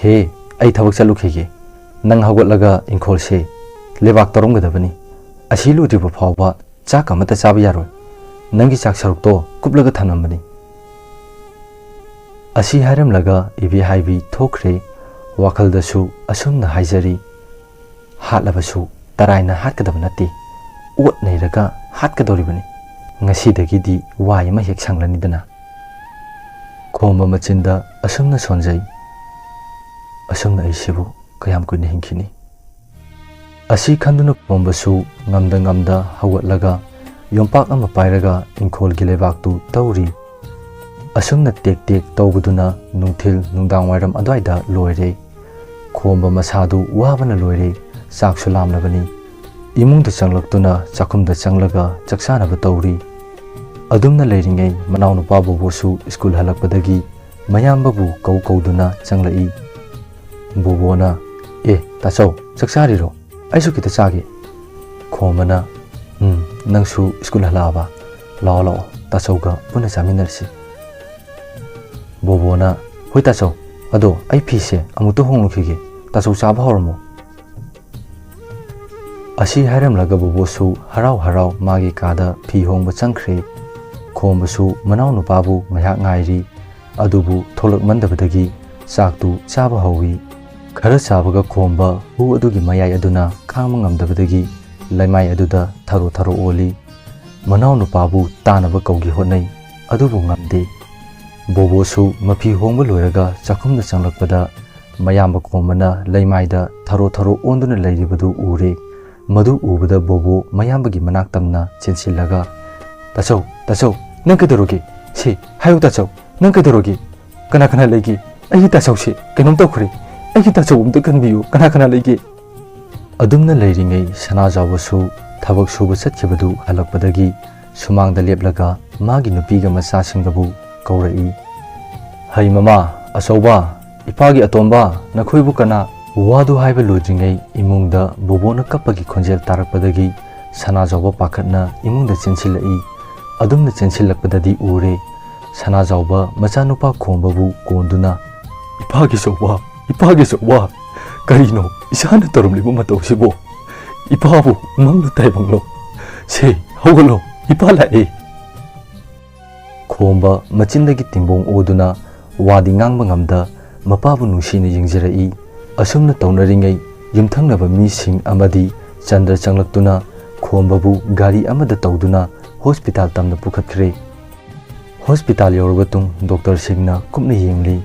"ꯍꯦ, ꯑꯩ ꯊꯕꯛ ꯆꯠꯂꯨꯈꯤꯒꯦ꯫ ꯅꯪ ꯍꯧꯒꯠꯂꯒ ꯏꯪꯈꯣꯜꯁꯦ ꯂꯩꯕꯥꯛ ꯇꯧꯔꯝꯒꯗꯕꯅꯤ꯫ ꯑꯁꯤ ꯂꯣꯏꯗ꯭ꯔꯤꯕ ꯐꯥꯎꯕ ꯆꯥꯛ ꯑꯃꯠꯇ ꯆꯥꯕ ꯌꯥꯔꯣꯏ꯫ ꯅꯪꯒꯤ ꯆꯥꯛ ꯁꯔꯨꯛꯇꯣ ꯀꯨꯞꯂꯒ ꯊꯝꯂꯝꯕꯅꯤ"꯫ ꯑꯁꯤ ꯍꯥꯏꯔꯝꯂꯒ ꯏꯕꯦꯍꯥꯏꯕꯤ ꯊꯣꯛꯈ꯭ꯔꯦ꯫ ꯋꯥꯈꯜꯗꯁꯨ ꯑꯁꯨꯝꯅ ꯍꯥꯏꯖꯔꯤ, "ꯍꯥꯠꯂꯕꯁꯨ ꯇꯔꯥꯏꯅ ꯍꯥꯠꯀꯗꯕ ꯅꯠꯇꯦ, ꯑꯣꯠ ꯅꯩꯔꯒ ꯍꯥꯠꯀꯗꯧꯔꯤꯕꯅꯤ꯫ ꯉꯁꯤꯗꯒꯤꯗꯤ ꯋꯥꯏ ꯑꯃ ꯍꯦꯛ ꯁꯪꯂꯅꯤꯗꯅ"꯫ ꯈꯣꯝꯕ ꯃꯆꯤꯟꯗ ꯑꯁꯨꯝꯅ ꯁꯣꯟꯖꯩ, "ꯑꯁꯨꯝꯅ ꯑꯩꯁꯤꯕꯨ ꯀꯌꯥꯝ ꯀꯨꯏꯅ ꯍꯤꯡꯈꯤꯅꯤ?" ꯑꯁꯤ ꯈꯟꯗꯨꯅ ꯈꯣꯝꯕꯁꯨ ꯉꯝꯗ ꯉꯝꯗ ꯍꯧꯒꯠꯂꯒ ꯌꯣꯝꯄꯥꯛ ꯑꯃ ꯄꯥꯏꯔꯒ ꯏꯪꯈꯣꯜꯒꯤ ꯂꯩꯕꯥꯛꯇꯨ ꯇꯧꯔꯤ꯫ ꯑꯁꯨꯝꯅ ꯇꯦꯛ ꯇꯦꯛ ꯇꯧꯕꯗꯨꯅ ꯅꯨꯡꯊꯤꯜ ꯅꯨꯡꯗꯥꯡ ꯋꯥꯏꯔꯝ ꯑꯗꯨꯋꯥꯏꯗ ꯂꯣꯏꯔꯦ꯫ ꯈꯣꯝꯕ ꯃꯁꯥꯗꯨ ꯋꯥꯕꯅ ꯂꯣꯏꯔꯦ, ꯆꯥꯛꯁꯨ ꯂꯥꯝꯂꯕꯅꯤ꯫ ꯏꯃꯨꯡꯗ ꯆꯪꯂꯛꯇꯨꯅ ꯆꯥꯛꯈꯨꯝꯗ ꯆꯪꯂꯒ ꯆꯥꯛ ꯆꯥꯅꯕ ꯇꯧꯔꯤ꯫ ꯑꯗꯨꯝꯅ ꯂꯩꯔꯤꯉꯩ ꯃꯅꯥꯎꯅꯨꯄꯥ ꯕꯣꯕꯣꯁꯨ ꯁ꯭ꯀꯨꯜ ꯍꯜꯂꯛꯄꯗꯒꯤ ꯃꯌꯥꯝꯕꯕꯨ ꯀꯧ ꯀꯧꯗꯨꯅ ꯆꯪꯂꯛꯏ꯫ ꯕꯣꯕꯣꯅ, "ꯑꯦ, ꯇꯥꯆꯧ, ꯆꯥꯛ ꯆꯥꯔꯤꯔꯣ? ꯑꯩꯁꯨ ꯈꯤꯇ ꯆꯥꯒꯦ꯫" ꯈꯣꯝꯕꯅ, "ꯎꯝ, ꯅꯪꯁꯨ ꯁ꯭ꯀꯨꯜ ꯍꯜꯂꯛꯑꯕ? ꯂꯥꯛꯑꯣ, ꯂꯥꯛꯑꯣ, ꯇꯥꯆꯧꯒ ꯄꯨꯟꯅ ꯆꯥꯃꯤꯟꯅꯔꯁꯤ꯫" ꯕꯣꯕꯣꯅ, "ꯍꯣꯏ ꯇꯥꯆꯧ, ꯑꯗꯣ ꯑꯩ ꯐꯤꯁꯦ ꯑꯃꯨꯛꯇ ꯍꯣꯡꯂꯨꯈꯤꯒꯦ, ꯇꯥꯆꯧ ꯆꯥꯕ ꯍꯧꯔꯝꯃꯣ꯫" ꯑꯁꯤ ꯍꯥꯏꯔꯝꯂꯒ ꯕꯣꯕꯣꯁꯨ ꯍꯔꯥꯎ ꯍꯔꯥꯎ ꯃꯥꯒꯤ ꯀꯥꯗ ꯐꯤ ꯍꯣꯡꯕ ꯆꯪꯈ꯭ꯔꯦ꯫ ꯈꯣꯝꯕꯁꯨ ꯃꯅꯥꯎꯅꯨꯄꯥꯕꯨ ꯉꯥꯏꯍꯥꯛ ꯉꯥꯏꯔꯤ꯫ ꯑꯗꯨꯕꯨ ꯊꯣꯛꯂꯛꯃꯟꯗꯕꯗꯒꯤ ꯆꯥꯛꯇꯨ ꯆꯥꯕ ꯍꯧꯏ꯫ ꯈꯔ ꯆꯥꯕꯒ ꯈꯣꯝꯕ ꯍꯨ ꯑꯗꯨꯒꯤ ꯃꯌꯥꯏ ꯑꯗꯨꯅ ꯈꯥꯡꯕ ꯉꯝꯗꯕꯗꯒꯤ ꯂꯩꯃꯥꯏ ꯑꯗꯨꯗ ꯊꯔꯣ ꯊꯔꯣ ꯑꯣꯜꯂꯤ꯫ ꯃꯅꯥꯎꯅꯨꯄꯥꯕꯨ ꯇꯥꯅꯕ ꯀꯧꯒꯦ ꯍꯣꯠꯅꯩ, ꯑꯗꯨꯕꯨ ꯉꯝꯗꯦ꯫ ꯕꯣꯕꯣꯁꯨ ꯃꯐꯤ ꯍꯣꯡꯕ ꯂꯣꯏꯔꯒ ꯆꯥꯛꯈꯨꯝꯗ ꯆꯪꯂꯛꯄꯗ ꯃꯌꯥꯝꯕ ꯈꯣꯝꯕꯅ ꯂꯩꯃꯥꯏꯗ ꯊꯔꯣ ꯊꯔꯣ ꯑꯣꯟꯗꯨꯅ ꯂꯩꯔꯤꯕꯗꯨ ꯎꯔꯦ꯫ ꯃꯗꯨ ꯎꯕꯗ ꯕꯣꯕꯣ ꯃꯌꯥꯝꯕꯒꯤ ꯃꯅꯥꯛ ꯇꯝꯅ ꯆꯦꯟꯁꯤꯜꯂꯒ, "ꯇꯥꯆꯧ, ꯇꯥꯆꯧ, ꯅꯪ ꯀꯩꯗꯧꯔꯒꯦ? ꯁꯤ, ꯍꯥꯏꯌꯨ ꯇꯥꯆꯧ, ꯅꯪ ꯀꯩꯗꯧꯔꯒꯦ? ꯀꯅꯥ ꯀꯅꯥ ꯂꯩꯒꯦ? ꯑꯩꯒꯤ ꯇꯥꯆꯧꯁꯦ ꯀꯩꯅꯣꯝ ꯇꯧꯈ꯭ꯔꯦ꯫ ꯑꯩꯒꯤ ꯇꯥꯆꯧ ꯑꯝꯇ ꯀꯟꯕꯤꯌꯨ, ꯀꯅꯥ ꯀꯅꯥ ꯂꯩꯒꯦ?" ꯑꯗꯨꯝꯅ ꯂꯩꯔꯤꯉꯩ ꯁꯅꯥꯖꯥꯎꯕꯁꯨ ꯊꯕꯛ ꯁꯨꯕ ꯆꯠꯈꯤꯕꯗꯨ ꯍꯜꯂꯛꯄꯗꯒꯤ ꯁꯨꯃꯥꯡꯗ ꯂꯦꯞꯂꯒ ꯃꯥꯒꯤ ꯅꯨꯄꯤꯒ ꯃꯆꯥꯁꯤꯡꯒꯕꯨ ꯀꯧꯔꯛꯏ꯫ "ꯍꯩ ꯃꯃꯥ, ꯑꯆꯧꯕ, ꯏꯄꯥꯒꯤ ꯑꯇꯣꯝꯕ, ꯅꯈꯣꯏꯕꯨ ꯀꯅꯥ?" ꯋꯥꯗꯨ ꯍꯥꯏꯕ ꯂꯣꯏꯗ꯭ꯔꯤꯉꯩ ꯏꯃꯨꯡꯗ ꯕꯣꯕꯣꯅ ꯀꯞꯄꯒꯤ ꯈꯣꯟꯖꯦꯜ ꯇꯥꯔꯛꯄꯗꯒꯤ ꯁꯅꯥꯖꯥꯎꯕ ꯄꯥꯈꯠꯅ ꯏꯃꯨꯡꯗ ꯆꯦꯟꯁꯤꯜꯂꯛꯏ꯫ ꯑꯗꯨꯝꯅ ꯆꯦꯟꯁꯤꯜꯂꯛꯄꯗꯗꯤ ꯎꯔꯦ ꯁꯅꯥꯖꯥꯎꯕ ꯃꯆꯥꯅꯨꯄꯥ ꯈꯣꯝꯕꯕꯨ ꯀꯣꯟꯗꯨꯅ, "ꯏꯄꯥꯒꯤ ꯆꯧꯕ, ꯏꯄꯥꯒꯤ ꯆꯧꯕ, ꯀꯔꯤꯅꯣ ꯏꯆꯥꯅ ꯇꯧꯔꯝꯂꯤꯕ ꯃꯇꯧꯁꯤꯕꯣ? ꯏꯄꯥꯕꯨ ꯃꯪꯂ ꯇꯥꯏꯕꯪꯂꯣ? ꯁꯦ, ꯍꯧꯒꯠꯂꯣ, ꯏꯄꯥ ꯂꯥꯛꯑꯦ!" ꯈꯣꯝꯕ ꯃꯆꯤꯟꯗꯒꯤ ꯇꯤꯡꯕꯣꯡ ꯑꯣꯗꯨꯅ ꯋꯥꯗꯤ ꯉꯥꯡꯕ ꯉꯝꯗ ꯃꯄꯥꯕꯨ ꯅꯨꯡꯁꯤꯅ ꯌꯦꯡꯖꯔꯛꯏ꯫ ꯑꯁꯨꯝꯅ ꯇꯧꯅꯔꯤꯉꯩ ꯌꯨꯝꯊꯪꯅꯕ ꯃꯤꯁꯤꯡ ꯑꯃꯗꯤ ꯆꯟꯗ꯭ꯔ ꯆꯪꯂꯛꯇꯨꯅ ꯈꯣꯝꯕꯕꯨ ꯒꯥꯔꯤ ꯑꯃꯗ ꯇꯧꯗꯨꯅ ꯍꯣꯁꯄꯤꯇꯥꯜ ꯇꯝꯅ ꯄꯨꯈꯠꯈ꯭ꯔꯦ꯫ ꯍꯣꯁꯄꯤꯇꯥꯜ ꯌꯧꯔꯕ ꯇꯨꯡ ꯗꯣꯛꯇꯔꯁꯤꯡꯅ ꯀꯨꯞꯅ ꯌꯦꯡꯂꯤ꯫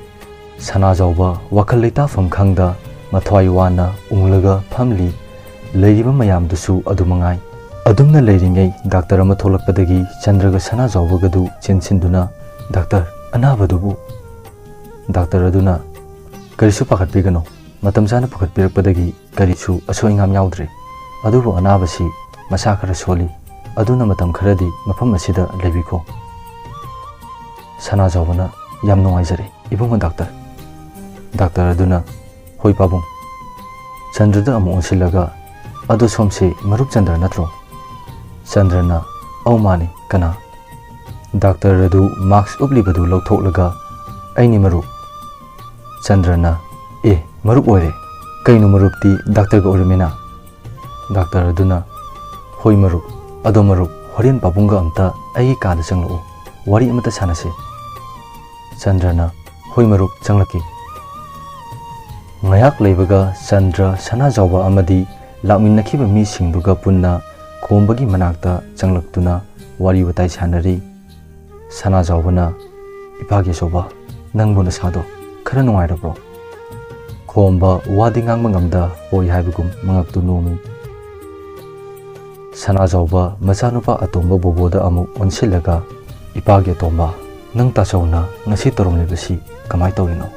ꯁꯅꯥꯖꯥꯎꯕ ꯋꯥꯈꯜ ꯂꯩꯇꯥꯐꯝ ꯈꯪꯗ ꯃꯊ꯭ꯋꯥꯏ ꯋꯥꯅ ꯎꯪꯂꯒ ꯐꯝꯂꯤ꯫ ꯂꯩꯔꯤꯕ ꯃꯌꯥꯝꯗꯨꯁꯨ ꯑꯗꯨ ꯃꯉꯥꯏ꯫ ꯑꯗꯨꯝꯅ ꯂꯩꯔꯤꯉꯩ ꯗꯥꯛꯇꯔ ꯑꯃ ꯊꯣꯛꯂꯛꯄꯗꯒꯤ ꯆꯟꯗ꯭ꯔꯒ ꯁꯅꯥꯖꯥꯎꯕꯒꯗꯨ ꯆꯦꯟꯁꯤꯟꯗꯨꯅ, "ꯗꯥꯛꯇꯔ, ꯑꯅꯥꯕꯗꯨꯕꯨ?" ꯗꯥꯛꯇꯔ ꯑꯗꯨꯅ, "ꯀꯔꯤꯁꯨ ꯄꯥꯈꯠꯄꯤꯒꯅꯨ, ꯃꯇꯝ ꯆꯥꯅ ꯄꯨꯈꯠꯄꯤꯔꯛꯄꯗꯒꯤ ꯀꯔꯤꯁꯨ ꯑꯁꯣꯏ ꯑꯉꯥꯝ ꯌꯥꯎꯗ꯭ꯔꯦ꯫ ꯑꯗꯨꯕꯨ ꯑꯅꯥꯕꯁꯤ ꯃꯁꯥ ꯈꯔ ꯁꯣꯜꯂꯤ, ꯑꯗꯨꯅ ꯃꯇꯝ ꯈꯔꯗꯤ ꯃꯐꯝ ꯑꯁꯤꯗ ꯂꯩꯕꯤꯈꯣ꯫" ꯁꯅꯥꯖꯥꯎꯕꯅ, "ꯌꯥꯝ ꯅꯨꯡꯉꯥꯏꯖꯔꯦ ꯏꯕꯨꯡꯉꯣ ꯗꯥꯛꯇꯔ꯫" ꯗꯥꯛꯇꯔ ꯑꯗꯨꯅ, "ꯍꯣꯏ ꯄꯥꯕꯨꯡ꯫" ꯆꯟꯗ꯭ꯔꯗ ꯑꯃꯨꯛ ꯑꯣꯟꯁꯤꯜꯂꯒ, "ꯑꯗꯣ ꯁꯣꯝꯁꯦ ꯃꯔꯨꯞ ꯆꯟꯗ꯭ꯔ ꯅꯠꯇ꯭ꯔꯣ?" ꯆꯟꯗ꯭ꯔꯅ, "ꯑꯧ ꯃꯥꯅꯤ, ꯀꯅꯥ?" ꯗꯥꯛꯇꯔ ꯑꯗꯨ ꯃꯥꯛꯁ ꯎꯞꯂꯤꯕꯗꯨ ꯂꯧꯊꯣꯛꯂꯒ, "ꯑꯩꯅꯤ ꯃꯔꯨꯞ꯫" ꯆꯟꯗ꯭ꯔꯅ, "ꯑꯦ, ꯃꯔꯨꯞ ꯑꯣꯏꯔꯦ꯫ ꯀꯩꯅꯣ ꯃꯔꯨꯞꯇꯤ ꯗꯥꯛꯇꯔꯒ ꯑꯣꯏꯔꯝꯃꯤꯅ?" ꯗꯥꯛꯇꯔ ꯑꯗꯨꯅ, "ꯍꯣꯏ ꯃꯔꯨꯞ, ꯑꯗꯣ ꯃꯔꯨꯞ, ꯍꯣꯔꯦꯟ ꯄꯥꯕꯨꯡꯒ ꯑꯝꯇ ꯑꯩꯒꯤ ꯀꯥꯗ ꯆꯪꯂꯛꯎ, ꯋꯥꯔꯤ ꯑꯃꯇ ꯁꯥꯟꯅꯁꯤ꯫" ꯆꯟꯗ꯭ꯔꯅ, "ꯍꯣꯏ ꯃꯔꯨꯞ, ꯆꯪꯂꯛꯀꯦ꯫" ꯉꯥꯏꯍꯥꯛ ꯂꯩꯕꯒ ꯆꯟꯗ꯭ꯔ, ꯁꯅꯥꯖꯥꯎꯕ ꯑꯃꯗꯤ ꯂꯥꯛꯃꯤꯟꯅꯈꯤꯕ ꯃꯤꯁꯤꯡꯗꯨꯒ ꯄꯨꯟꯅ ꯈꯣꯝꯕꯒꯤ ꯃꯅꯥꯛꯇ ꯆꯪꯂꯛꯇꯨꯅ ꯋꯥꯔꯤ ꯋꯥꯇꯥꯏ ꯁꯥꯟꯅꯔꯤ꯫ ꯁꯅꯥꯖꯥꯎꯕꯅ, "ꯏꯄꯥꯒꯤ ꯑꯆꯧꯕ, ꯅꯪꯕꯨ ꯅꯁꯥꯗꯣ ꯈꯔ ꯅꯨꯡꯉꯥꯏꯔꯕ꯭ꯔꯣ?" ꯈꯣꯝꯕ ꯋꯥꯗꯤ ꯉꯥꯡꯕ ꯉꯝꯗ ꯍꯣꯏ ꯍꯥꯏꯕꯒꯨꯝ ꯃꯉꯛꯇꯨ ꯅꯣꯝꯃꯤ꯫ ꯁꯅꯥꯖꯥꯎꯕ ꯃꯆꯥꯅꯨꯄꯥ ꯑꯇꯣꯝꯕ ꯕꯣꯕꯣꯗ ꯑꯃꯨꯛ ꯑꯣꯟꯁꯤꯜꯂꯒ, "ꯏꯄꯥꯒꯤ ꯑꯇꯣꯝꯕ, ꯅꯪ ꯇꯥꯆꯧꯅ ꯉꯁꯤ ꯇꯧꯔꯝꯂꯤꯕꯁꯤ ꯀꯃꯥꯏ ꯇꯧꯔꯤꯅꯣ?"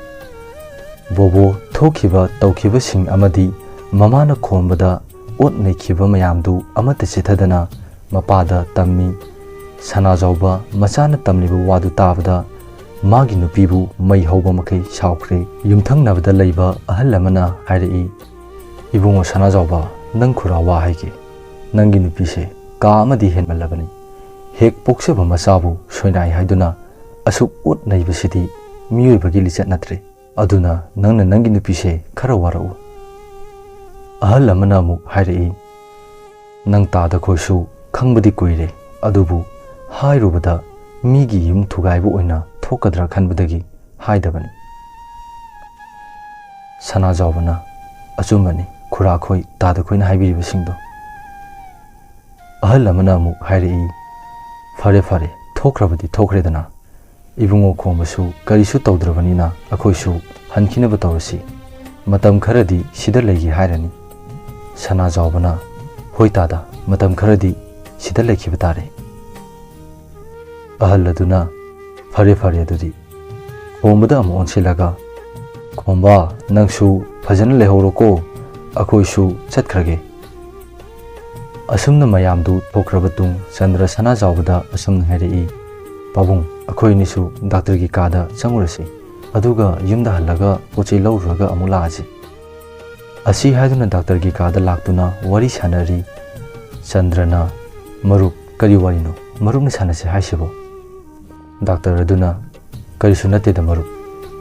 ꯕꯣꯕꯣ ꯊꯣꯛꯈꯤꯕ ꯇꯧꯈꯤꯕꯁꯤꯡ ꯑꯃꯗꯤ ꯃꯃꯥꯅ ꯈꯣꯝꯕꯗ ꯑꯣꯠ ꯅꯩꯈꯤꯕ ꯃꯌꯥꯝꯗꯨ ꯑꯃꯠꯇ ꯆꯤꯠꯊꯗꯅ ꯃꯄꯥꯗ ꯇꯝꯃꯤ꯫ ꯁꯅꯥꯖꯥꯎꯕ ꯃꯆꯥꯅ ꯇꯝꯂꯤꯕ ꯋꯥꯗꯨ ꯇꯥꯕꯗ ꯃꯥꯒꯤ ꯅꯨꯄꯤꯕꯨ ꯃꯩ ꯍꯧꯕ ꯃꯈꯩ ꯁꯥꯎꯈ꯭ꯔꯦ꯫ ꯌꯨꯝꯊꯪꯅꯕꯗ ꯂꯩꯕ ꯑꯍꯜ ꯑꯃꯅ ꯍꯥꯏꯔꯛꯏ, "ꯏꯕꯨꯡꯉꯣ ꯁꯅꯥꯖꯥꯎꯕ, ꯅꯪ ꯈꯨꯔꯥ ꯋꯥ ꯍꯥꯏꯒꯦ꯫ ꯅꯪꯒꯤ ꯅꯨꯄꯤꯁꯦ ꯀꯥ ꯑꯃꯗꯤ ꯍꯦꯟꯃꯜꯂꯕꯅꯤ꯫ ꯍꯦꯛ ꯄꯣꯛꯆꯕ ꯃꯆꯥꯕꯨ ꯁꯣꯏꯅꯥꯏ ꯍꯥꯏꯗꯨꯅ ꯑꯁꯨꯛ ꯑꯣꯠ ꯅꯩꯕꯁꯤꯗꯤ ꯃꯤꯑꯣꯏꯕꯒꯤ ꯂꯤꯆꯠ ꯅꯠꯇ꯭ꯔꯦ꯫ ꯑꯗꯨꯅ ꯅꯪꯅ ꯅꯪꯒꯤ ꯅꯨꯄꯤꯁꯦ ꯈꯔ ꯋꯥꯔꯛꯎ꯫" ꯑꯍꯜ ꯑꯃꯅ ꯑꯃꯨꯛ ꯍꯥꯏꯔꯛꯏ, "ꯅꯪ ꯇꯥꯗ ꯈꯣꯏꯁꯨ ꯈꯪꯕꯗꯤ ꯀꯨꯏꯔꯦ, ꯑꯗꯨꯕꯨ ꯍꯥꯏꯔꯨꯕꯗ ꯃꯤꯒꯤ ꯌꯨꯝ ꯊꯨꯒꯥꯏꯕ ꯑꯣꯏꯅ ꯊꯣꯛꯀꯗ꯭ꯔꯥ ꯈꯟꯕꯗꯒꯤ ꯍꯥꯏꯗꯕꯅꯤ꯫" ꯁꯅꯥꯖꯥꯎꯕꯅ, "ꯑꯆꯨꯝꯕꯅꯤ, ꯈꯨꯔꯥꯈꯣꯏ ꯇꯥꯗ ꯈꯣꯏꯅ ꯍꯥꯏꯕꯤꯔꯤꯕꯁꯤꯡꯗꯣ꯫" ꯑꯍꯜ ꯑꯃꯅ ꯑꯃꯨꯛ ꯍꯥꯏꯔꯛꯏ, "ꯐꯔꯦ, ꯐꯔꯦ, ꯊꯣꯛꯈ꯭ꯔꯕꯗꯤ ꯊꯣꯛꯈ꯭ꯔꯦꯗꯅ꯫ ꯏꯕꯨꯡꯉꯣ ꯈꯣꯝꯕꯁꯨ ꯀꯔꯤꯁꯨ ꯇꯧꯗ꯭ꯔꯕꯅꯤꯅ ꯑꯩꯈꯣꯏꯁꯨ ꯍꯟꯈꯤꯅꯕ ꯇꯧꯔꯁꯤ꯫ ꯃꯇꯝ ꯈꯔꯗꯤ ꯁꯤꯗ ꯂꯩꯒꯦ ꯍꯥꯏꯔꯅꯤ꯫ ꯁꯅꯥꯖꯥꯎꯕꯅ, "ꯍꯣꯏ ꯇꯥꯗ, ꯃꯇꯝ ꯈꯔꯗꯤ ꯁꯤꯗ ꯂꯩꯈꯤꯕ ꯇꯥꯔꯦ"꯫ ꯑꯍꯜ ꯑꯗꯨꯅ, "ꯐꯔꯦ ꯐꯔꯦ ꯑꯗꯨꯗꯤ"꯫ ꯈꯣꯝꯕꯗ ꯑꯃꯨꯛ ꯑꯣꯟꯁꯤꯜꯂꯒ, "ꯈꯣꯝꯕ, ꯅꯪꯁꯨ ꯐꯖꯅ ꯂꯩꯍꯧꯔꯣꯀꯣ, ꯑꯩꯈꯣꯏꯁꯨ ꯆꯠꯈ꯭ꯔꯒꯦ"꯫ ꯑꯁꯨꯝꯅ ꯃꯌꯥꯝꯗꯨ ꯊꯣꯛꯈ꯭ꯔꯕ ꯇꯨꯡ ꯆꯟꯗ꯭ꯔ ꯁꯅꯥꯖꯥꯎꯕꯗ ꯑꯁꯨꯝꯅ ꯍꯥꯏꯔꯛꯏ, "ꯄꯥꯕꯨꯡ, ꯑꯩꯈꯣꯏ ꯑꯅꯤꯁꯨ ꯗꯥꯛꯇꯔꯒꯤ ꯀꯥꯗ ꯆꯪꯉꯨꯔꯁꯤ, ꯑꯗꯨꯒ ꯌꯨꯝꯗ ꯍꯜꯂꯒ ꯄꯣꯠ ꯆꯩ ꯂꯧꯔꯨꯔꯒ ꯑꯃꯨꯛ ꯂꯥꯛꯑꯁꯤ"꯫ ꯑꯁꯤ ꯍꯥꯏꯗꯨꯅ ꯗꯥꯛꯇꯔꯒꯤ ꯀꯥꯗ ꯂꯥꯛꯇꯨꯅ ꯋꯥꯔꯤ ꯁꯥꯟꯅꯔꯤ꯫ ꯆꯟꯗ꯭ꯔꯅ, "ꯃꯔꯨꯞ, ꯀꯔꯤ ꯋꯥꯔꯤꯅꯣ ꯃꯔꯨꯞꯅ ꯁꯥꯟꯅꯁꯦ ꯍꯥꯏꯁꯤꯕꯣ?" ꯗꯥꯛꯇꯔ ꯑꯗꯨꯅ, "ꯀꯔꯤꯁꯨ ꯅꯠꯇꯦꯗ ꯃꯔꯨꯞ꯫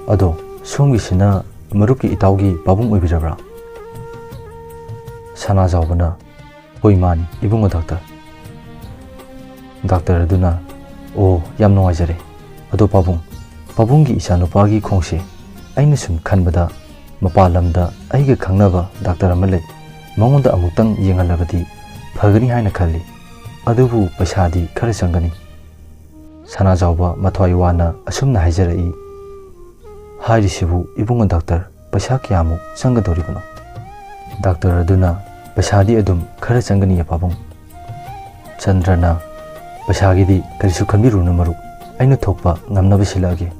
ꯑꯗꯣ ꯁꯣꯝꯒꯤꯁꯤꯅ ꯃꯔꯨꯞꯀꯤ ꯏꯇꯥꯎꯒꯤ ꯄꯥꯕꯨꯡ ꯑꯣꯏꯕꯤꯔꯕ꯭ꯔꯥ?" ꯁꯅꯥꯖꯥꯎꯕꯅ, "ꯍꯣꯏ, ꯃꯥꯅꯤ, ꯏꯕꯨꯡꯉꯣ ꯗꯥꯛꯇꯔ"꯫ ꯗꯥꯛꯇꯔ ꯑꯗꯨꯅ, "ꯑꯣ, ꯌꯥꯝ ꯅꯨꯡꯉꯥꯏꯖꯔꯦ꯫ ꯑꯗꯣ ꯄꯥꯕꯨꯡ, ꯄꯥꯕꯨꯡꯒꯤ ꯏꯆꯥꯅꯨꯄꯥꯒꯤ ꯈꯣꯡꯁꯦ ꯑꯩꯅ ꯁꯨꯝ ꯈꯟꯕꯗ ꯃꯄꯥꯟ ꯂꯝꯗ ꯑꯩꯒ ꯈꯪꯅꯕ ꯗꯥꯛꯇꯔ ꯑꯃ ꯂꯩ, ꯃꯉꯣꯟꯗ ꯑꯃꯨꯛꯇꯪ ꯌꯦꯡꯍꯜꯂꯕꯗꯤ ꯐꯒꯅꯤ ꯍꯥꯏꯅ ꯈꯜꯂꯤ꯫ ꯑꯗꯨꯕꯨ ꯄꯩꯁꯥꯗꯤ ꯈꯔ ꯆꯪꯒꯅꯤ"꯫ ꯁꯅꯥꯖꯥꯎꯕ ꯃꯊ꯭ꯋꯥꯏ ꯋꯥꯅ ꯑꯁꯨꯝꯅ ꯍꯥꯏꯖꯔꯛꯏ꯫ "ꯍꯥꯏꯔꯤꯁꯤꯕꯨ ꯏꯕꯨꯡꯉꯣ ꯗꯥꯛꯇꯔ, ꯄꯩꯁꯥ ꯀꯌꯥꯃꯨꯛ ꯆꯪꯒꯗꯧꯔꯤꯕꯅꯣ?" ꯗꯥꯛꯇꯔ ꯑꯗꯨꯅ, "ꯄꯩꯁꯥꯗꯤ ꯑꯗꯨꯝ ꯈꯔ ꯆꯪꯒꯅꯤꯌꯦ ꯄꯥꯕꯨꯡ"꯫ ꯆꯟꯗ꯭ꯔꯅ, "ꯄꯩꯁꯥꯒꯤꯗꯤ ꯀꯔꯤꯁꯨ ꯈꯟꯕꯤꯔꯨꯅꯨ ꯃꯔꯨꯞ, ꯑꯩꯅ ꯊꯣꯛꯄ ꯉꯝꯅꯕ ꯁꯤꯜꯂꯛꯑꯒꯦ꯫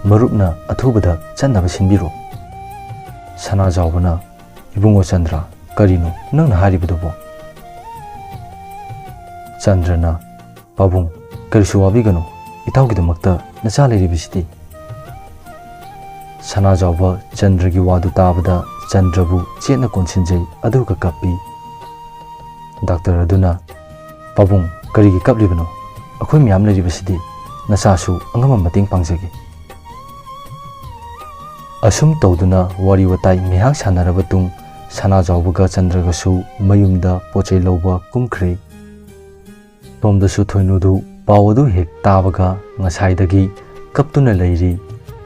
ꯃꯔꯨꯞꯅ ꯑꯊꯨꯕꯗ ꯆꯠꯅꯕ ꯁꯤꯟꯕꯤꯔꯣ"꯫ ꯁꯅꯥꯖꯥꯎꯕꯅ, "ꯏꯕꯨꯡꯉꯣ ꯆꯟꯗ꯭ꯔ, ꯀꯔꯤꯅꯣ ꯅꯪꯅ ꯍꯥꯏꯔꯤꯕꯗꯨꯕꯣ?" ꯆꯟꯗ꯭ꯔꯅ, "ꯄꯥꯕꯨꯡ, ꯀꯔꯤꯁꯨ ꯋꯥꯕꯤꯒꯅꯨ, ꯏꯇꯥꯎꯒꯤꯗꯃꯛꯇ ꯅꯆꯥ ꯂꯩꯔꯤꯕꯁꯤꯗꯤ"꯫ ꯁꯅꯥꯖꯥꯎꯕ ꯆꯟꯗ꯭ꯔꯒꯤ ꯋꯥꯗꯨ ꯇꯥꯕꯗ ꯆꯟꯗ꯭ꯔꯕꯨ ꯆꯦꯠꯅ ꯀꯣꯟꯁꯤꯟꯖꯩ, ꯑꯗꯨꯒ ꯀꯞꯄꯤ꯫ ꯗꯥꯛꯇꯔ ꯑꯗꯨꯅ, "ꯄꯥꯕꯨꯡ, ꯀꯔꯤꯒꯤ ꯀꯞꯂꯤꯕꯅꯣ? ꯑꯩꯈꯣꯏ ꯃꯌꯥꯝ ꯂꯩꯔꯤꯕꯁꯤꯗꯤ, ꯅꯆꯥꯁꯨ ꯑꯉꯝꯕ ꯃꯇꯦꯡ ꯄꯥꯡꯖꯒꯦ"꯫ ꯑꯁꯨꯝ ꯇꯧꯗꯨꯅ ꯋꯥꯔꯤ ꯋꯥꯇꯥꯏ ꯉꯥꯏꯍꯥꯛ ꯁꯥꯟꯅꯔꯕ ꯇꯨꯡ ꯁꯅꯥꯖꯥꯎꯕꯒ ꯆꯟꯗ꯭ꯔꯒꯁꯨ ꯃꯌꯨꯝꯗ ꯄꯣꯠ ꯆꯩ ꯂꯧꯕ ꯀꯨꯝꯈ꯭ꯔꯦ꯫ ꯁꯣꯝꯗꯁꯨ ꯊꯣꯏꯅꯨꯗꯨ ꯄꯥꯎ ꯑꯗꯨ ꯍꯦꯛ ꯇꯥꯕꯒ ꯉꯁꯥꯏꯗꯒꯤ ꯀꯞꯇꯨꯅ ꯂꯩꯔꯤ꯫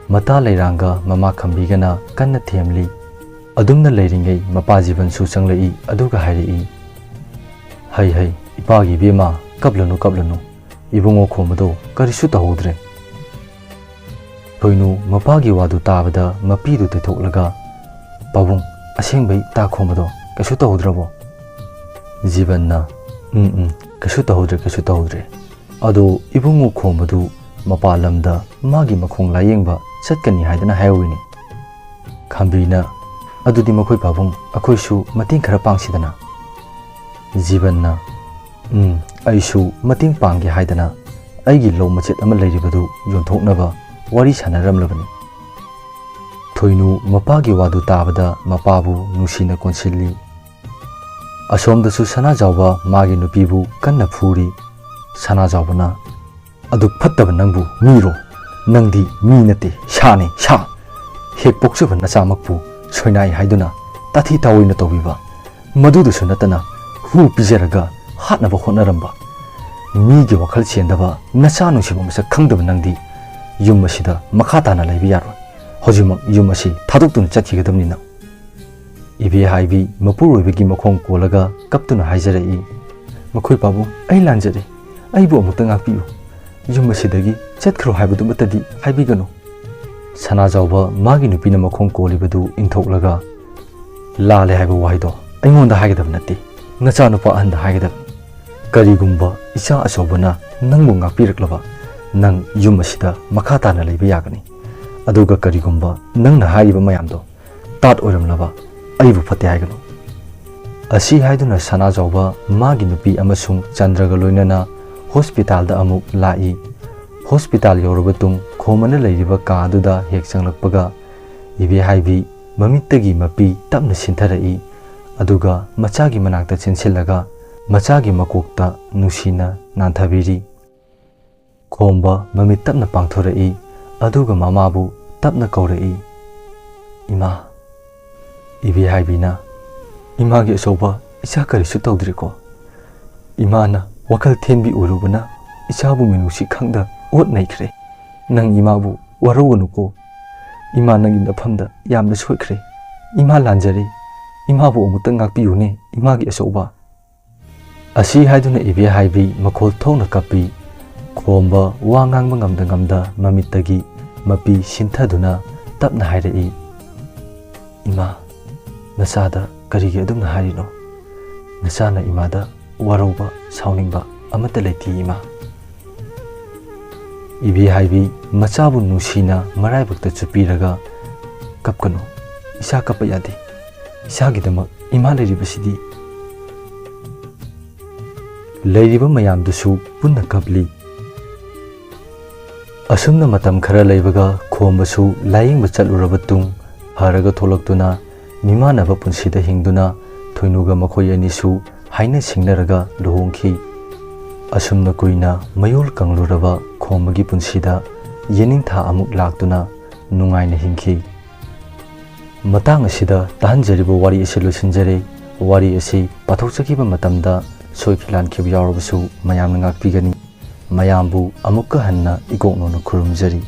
ꯃꯇꯥ ꯂꯩꯔꯥꯡꯒ ꯃꯃꯥ ꯈꯝꯕꯤꯒꯅ ꯀꯟꯅ ꯊꯦꯝꯂꯤ꯫ ꯑꯗꯨꯝꯅ ꯂꯩꯔꯤꯉꯩ ꯃꯄꯥ ꯖꯤꯕꯟꯁꯨ ꯆꯪꯂꯛꯏ, ꯑꯗꯨꯒ ꯍꯥꯏꯔꯛꯏ, "ꯍꯩ ꯍꯩ, ꯏꯄꯥꯒꯤ ꯏꯕꯦꯝꯃ, ꯀꯞꯂꯅꯨ ꯀꯞꯂꯅꯨ꯫ ꯏꯕꯨꯡꯉꯣ ꯈꯣꯝꯕꯗꯣ ꯀꯔꯤꯁꯨ ꯇꯧꯍꯧꯗ꯭ꯔꯦ꯫ ꯊꯣꯏꯅꯨ ꯃꯄꯥꯒꯤ ꯋꯥꯗꯨ ꯇꯥꯕꯗ ꯃꯄꯤꯗꯨ ꯇꯩꯊꯣꯛꯂꯒ, "ꯄꯥꯕꯨꯡ, ꯑꯁꯦꯡꯕꯩ ꯇꯥ ꯈꯣꯝꯕꯗꯣ ꯀꯩꯁꯨ ꯇꯧꯍꯧꯗ꯭ꯔꯕꯣ?" ꯖꯤꯕꯟꯅ, "ꯎꯝ, ꯎꯝ, ꯀꯩꯁꯨ ꯇꯧꯍꯧꯗ꯭ꯔꯦ, ꯀꯩꯁꯨ ꯇꯧꯍꯧꯗ꯭ꯔꯦ꯫ ꯑꯗꯣ ꯏꯕꯨꯡꯉꯣ ꯈꯣꯝꯕꯗꯨ ꯃꯄꯥꯟ ꯂꯝꯗ ꯃꯥꯒꯤ ꯃꯈꯣꯡ ꯂꯥꯌꯦꯡꯕ ꯆꯠꯀꯅꯤ ꯍꯥꯏꯗꯅ ꯍꯥꯏꯍꯧꯋꯤꯅꯦ꯫" ꯈꯝꯕꯤꯅ, "ꯑꯗꯨꯗꯤ ꯃꯈꯣꯏ ꯄꯥꯕꯨꯡ, ꯑꯩꯈꯣꯏꯁꯨ ꯃꯇꯦꯡ ꯈꯔ ꯄꯥꯡꯁꯤꯗꯅ?" ꯖꯤꯕꯟꯅ, "ꯎꯝ, ꯑꯩꯁꯨ ꯃꯇꯦꯡ ꯄꯥꯡꯒꯦ ꯍꯥꯏꯗꯅ ꯑꯩꯒꯤ ꯂꯧ ꯃꯆꯦꯠ ꯑꯃ ꯂꯩꯔꯤꯕꯗꯨ ꯌꯣꯟꯊꯣꯛꯅꯕ ꯋꯥꯔꯤ ꯁꯥꯟꯅꯔꯝꯂꯕꯅꯤ꯫" ꯊꯣꯏꯅꯨ ꯃꯄꯥꯒꯤ ꯋꯥꯗꯨ ꯇꯥꯕꯗ ꯃꯄꯥꯕꯨ ꯅꯨꯡꯁꯤꯅ ꯀꯣꯟꯁꯤꯜꯂꯤ꯫ ꯑꯁꯣꯝꯗꯁꯨ ꯁꯅꯥꯖꯥꯎꯕ ꯃꯥꯒꯤ ꯅꯨꯄꯤꯕꯨ ꯀꯟꯅ ꯐꯨꯔꯤ꯫ ꯁꯅꯥꯖꯥꯎꯕꯅ, "ꯑꯗꯨ ꯐꯠꯇꯕ ꯅꯪꯕꯨ ꯃꯤꯔꯣ? ꯅꯪꯗꯤ ꯃꯤ ꯅꯠꯇꯦ, ꯁꯥꯅꯤ, ꯁꯥ꯫ ꯍꯦꯛ ꯄꯣꯛꯆꯕ ꯅꯆꯥꯃꯛꯄꯨ ꯁꯣꯏꯅꯥꯏ ꯍꯥꯏꯗꯨꯅ ꯇꯥꯊꯤ ꯇꯥꯑꯣꯏꯅ ꯇꯧꯕꯤꯕ, ꯃꯗꯨꯗꯁꯨ ꯅꯠꯇꯅ ꯍꯨ ꯄꯤꯖꯔꯒ ꯍꯥꯠꯅꯕ ꯍꯣꯠꯅꯔꯝꯕ, ꯃꯤꯒꯤ ꯋꯥꯈꯜ ꯆꯦꯟꯗꯕ, ꯅꯆꯥ ꯅꯨꯡꯁꯤꯕ ꯃꯁꯛ ꯈꯪꯗꯕ ꯅꯪꯗꯤ ꯌꯨꯝ ꯑꯁꯤꯗ ꯃꯈꯥ ꯇꯥꯅ ꯂꯩꯕ ꯌꯥꯔꯣꯏ꯫ ꯍꯧꯖꯤꯛꯃꯛ ꯌꯨꯝ ꯑꯁꯤ ꯊꯥꯗꯣꯛꯇꯨꯅ ꯆꯠꯈꯤꯒꯗꯕꯅꯤ ꯅꯪ꯫" ꯏꯕꯦꯍꯥꯏꯕꯤ ꯃꯄꯨꯔꯣꯏꯕꯒꯤ ꯃꯈꯣꯡ ꯀꯣꯜꯂꯒ ꯀꯞꯇꯨꯅ ꯍꯥꯏꯖꯔꯛꯏ, "ꯃꯈꯣꯏ ꯄꯥꯕꯨꯡ, ꯑꯩ ꯂꯥꯟꯖꯔꯦ꯫ ꯑꯩꯕꯨ ꯑꯃꯨꯛꯇ ꯉꯥꯛꯄꯤꯌꯨ꯫ ꯌꯨꯝ ꯑꯁꯤꯗꯒꯤ ꯆꯠꯈ꯭ꯔꯣ ꯍꯥꯏꯕꯗꯨꯃꯠꯇꯗꯤ ꯍꯥꯏꯕꯤꯒꯅꯨ꯫" ꯁꯅꯥꯖꯥꯎꯕ ꯃꯥꯒꯤ ꯅꯨꯄꯤꯅ ꯃꯈꯣꯡ ꯀꯣꯜꯂꯤꯕꯗꯨ ꯏꯟꯊꯣꯛꯂꯒ, "ꯂꯥꯜꯂꯦ ꯍꯥꯏꯕ ꯋꯥꯍꯩꯗꯣ ꯑꯩꯉꯣꯟꯗ ꯍꯥꯏꯒꯗꯕ ꯅꯠꯇꯦ, ꯅꯆꯥꯅꯨꯄꯥ ꯑꯍꯟꯗ ꯍꯥꯏꯒꯗꯕꯅꯤ꯫ ꯀꯔꯤꯒꯨꯝꯕ ꯏꯆꯥ ꯑꯆꯧꯕꯅ ꯅꯪꯕꯨ ꯉꯥꯛꯄꯤꯔꯛꯂꯕ, ꯅꯪ ꯌꯨꯝ ꯑꯁꯤꯗ ꯃꯈꯥ ꯇꯥꯅ ꯂꯩꯕ ꯌꯥꯒꯅꯤ꯫ ꯑꯗꯨꯒ ꯀꯔꯤꯒꯨꯝꯕ ꯅꯪꯅ ꯍꯥꯏꯔꯤꯕ ꯃꯌꯥꯝꯗꯣ ꯇꯥꯠ ꯑꯣꯏꯔꯝꯂꯕ, ꯑꯩꯕꯨ ꯐꯠꯇꯦ ꯍꯥꯏꯒꯅꯨ꯫" ꯑꯁꯤ ꯍꯥꯏꯗꯨꯅ ꯁꯅꯥꯖꯥꯎꯕ ꯃꯥꯒꯤ ꯅꯨꯄꯤ ꯑꯃꯁꯨꯡ ꯆꯟꯗ꯭ꯔꯒ ꯂꯣꯏꯅꯅ ꯍꯣꯁꯄꯤꯇꯥꯜꯗ ꯑꯃꯨꯛ ꯂꯥꯛꯏ꯫ ꯍꯣꯁꯄꯤꯇꯥꯜ ꯌꯧꯔꯕ ꯇꯨꯡ ꯈꯣꯝꯕꯅ ꯂꯩꯔꯤꯕ ꯀꯥ ꯑꯗꯨꯗ ꯍꯦꯛ ꯆꯪꯂꯛꯄꯒ ꯏꯕꯦꯍꯥꯏꯕꯤ ꯃꯃꯤꯠꯇꯒꯤ ꯃꯄꯤ ꯇꯞꯅ ꯁꯤꯟꯊꯔꯛꯏ꯫ ꯑꯗꯨꯒ ꯃꯆꯥꯒꯤ ꯃꯅꯥꯛꯇ ꯆꯦꯟꯁꯤꯜꯂꯒ ꯃꯆꯥꯒꯤ ꯃꯀꯣꯛꯇ ꯅꯨꯡꯁꯤꯅ ꯅꯥꯟꯊꯕꯤꯔꯤ꯫ ꯈꯣꯝꯕ ꯃꯃꯤꯠ ꯇꯞꯅ ꯄꯥꯡꯊꯣꯔꯛꯏ, ꯑꯗꯨꯒ ꯃꯃꯥꯕꯨ ꯇꯞꯅ ꯀꯧꯔꯛꯏ, "ꯏꯃꯥ꯫" ꯏꯕꯦꯍꯥꯏꯕꯤꯅ, "ꯏꯃꯥꯒꯤ ꯑꯆꯧꯕ, ꯏꯆꯥ ꯀꯔꯤꯁꯨ ꯇꯧꯗ꯭ꯔꯤꯀꯣ? ꯏꯃꯥꯅ ꯋꯥꯈꯜ ꯊꯦꯟꯕꯤ ꯑꯣꯏꯔꯨꯕꯅ ꯏꯆꯥꯕꯨ ꯃꯤꯅꯨꯡꯁꯤ ꯈꯪꯗ ꯑꯣꯠ ꯅꯩꯈ꯭ꯔꯦ꯫ ꯅꯪ ꯏꯃꯥꯕꯨ ꯋꯥꯔꯧꯒꯅꯨꯀꯣ꯫ ꯏꯃꯥ ꯅꯪꯒꯤ ꯅꯐꯝꯗ ꯌꯥꯝꯅ ꯁꯣꯏꯈ꯭ꯔꯦ꯫ ꯏꯃꯥ ꯂꯥꯟꯖꯔꯦ꯫ ꯏꯃꯥꯕꯨ ꯑꯃꯨꯛꯇ ꯉꯥꯛꯄꯤꯌꯨꯅꯦ, ꯏꯃꯥꯒꯤ ꯑꯆꯧꯕ꯫" ꯑꯁꯤ ꯍꯥꯏꯗꯨꯅ ꯏꯕꯦꯍꯥꯏꯕꯤ ꯃꯈꯣꯜ ꯊꯣꯛꯅ ꯀꯞꯄꯤ꯫ ꯈꯣꯝꯕ ꯋꯥ ꯉꯥꯡꯕ ꯉꯝꯗ ꯉꯝꯗ ꯃꯃꯤꯠꯇꯒꯤ ꯃꯄꯤ ꯁꯤꯟꯊꯗꯨꯅ ꯇꯞꯅ ꯍꯥꯏꯔꯛꯏ, "ꯏꯃꯥ, ꯅꯆꯥꯗ ꯀꯔꯤꯒꯤ ꯑꯗꯨꯝꯅ ꯍꯥꯏꯔꯤꯅꯣ? ꯅꯆꯥꯅ ꯏꯃꯥꯗ ꯋꯥꯔꯧꯕ, ꯁꯥꯎꯅꯤꯡꯕ ꯑꯃꯠꯇ ꯂꯩꯇꯦ, ꯏꯃꯥ꯫" ꯏꯕꯤ ꯍꯥꯏꯕꯤ ꯃꯆꯥꯕꯨ ꯅꯨꯡꯁꯤꯅ ꯃꯔꯥꯏꯕꯛꯇ ꯆꯨꯞꯄꯤꯔꯒ, "ꯀꯞꯀꯅꯨ, ꯏꯆꯥ ꯀꯞꯄ ꯌꯥꯗꯦ꯫ ꯏꯆꯥꯒꯤꯗꯃꯛ ꯏꯃꯥ ꯂꯩꯔꯤꯕꯁꯤꯗꯤ꯫" ꯂꯩꯔꯤꯕ ꯃꯌꯥꯝꯗꯨꯁꯨ ꯄꯨꯟꯅ ꯀꯞꯂꯤ꯫ ꯑꯁꯨꯝꯅ ꯃꯇꯝ ꯈꯔ ꯂꯩꯕꯒ ꯈꯣꯝꯕꯁꯨ ꯂꯥꯌꯦꯡꯕ ꯆꯠꯂꯨꯔꯕ ꯇꯨꯡ ꯐꯔꯒ ꯊꯣꯛꯂꯛꯇꯨꯅ ꯃꯤꯃꯥꯟꯅꯕ ꯄꯨꯟꯁꯤꯗ ꯍꯤꯡꯗꯨꯅ ꯊꯣꯏꯅꯨꯒ ꯃꯈꯣꯏ ꯑꯅꯤꯁꯨ ꯍꯥꯏꯅ ꯁꯤꯡꯅꯔꯒ ꯂꯨꯍꯣꯡꯈꯤ꯫ ꯑꯁꯨꯝꯅ ꯀꯨꯏꯅ ꯃꯌꯣꯜ ꯀꯪꯂꯨꯔꯕ ꯈꯣꯝꯕꯒꯤ ꯄꯨꯟꯁꯤꯗ ꯌꯦꯅꯤꯡꯊꯥ ꯑꯃꯨꯛ ꯂꯥꯛꯇꯨꯅ ꯅꯨꯡꯉꯥꯏꯅ ꯍꯤꯡꯈꯤ꯫ ꯃꯇꯥꯡ ꯑꯁꯤꯗ ꯇꯥꯍꯟꯖꯔꯤꯕ ꯋꯥꯔꯤ ꯑꯁꯤ ꯂꯣꯏꯁꯤꯟꯖꯔꯦ꯫ ꯋꯥꯔꯤ ꯑꯁꯤ ꯄꯥꯊꯣꯛꯆꯈꯤꯕ ꯃꯇꯝꯗ ꯁꯣꯏꯈꯤ ꯂꯥꯟꯈꯤꯕ ꯌꯥꯎꯔꯕꯁꯨ ꯃꯌꯥꯝꯅ ꯉꯥꯛꯄꯤꯒꯅꯤ꯫ ꯃꯌꯥꯝꯕꯨ ꯑꯃꯨꯛꯀ ꯍꯟꯅ ꯏꯀꯣꯛꯅꯧꯅ ꯈꯨꯔꯨꯝꯖꯔꯤ꯫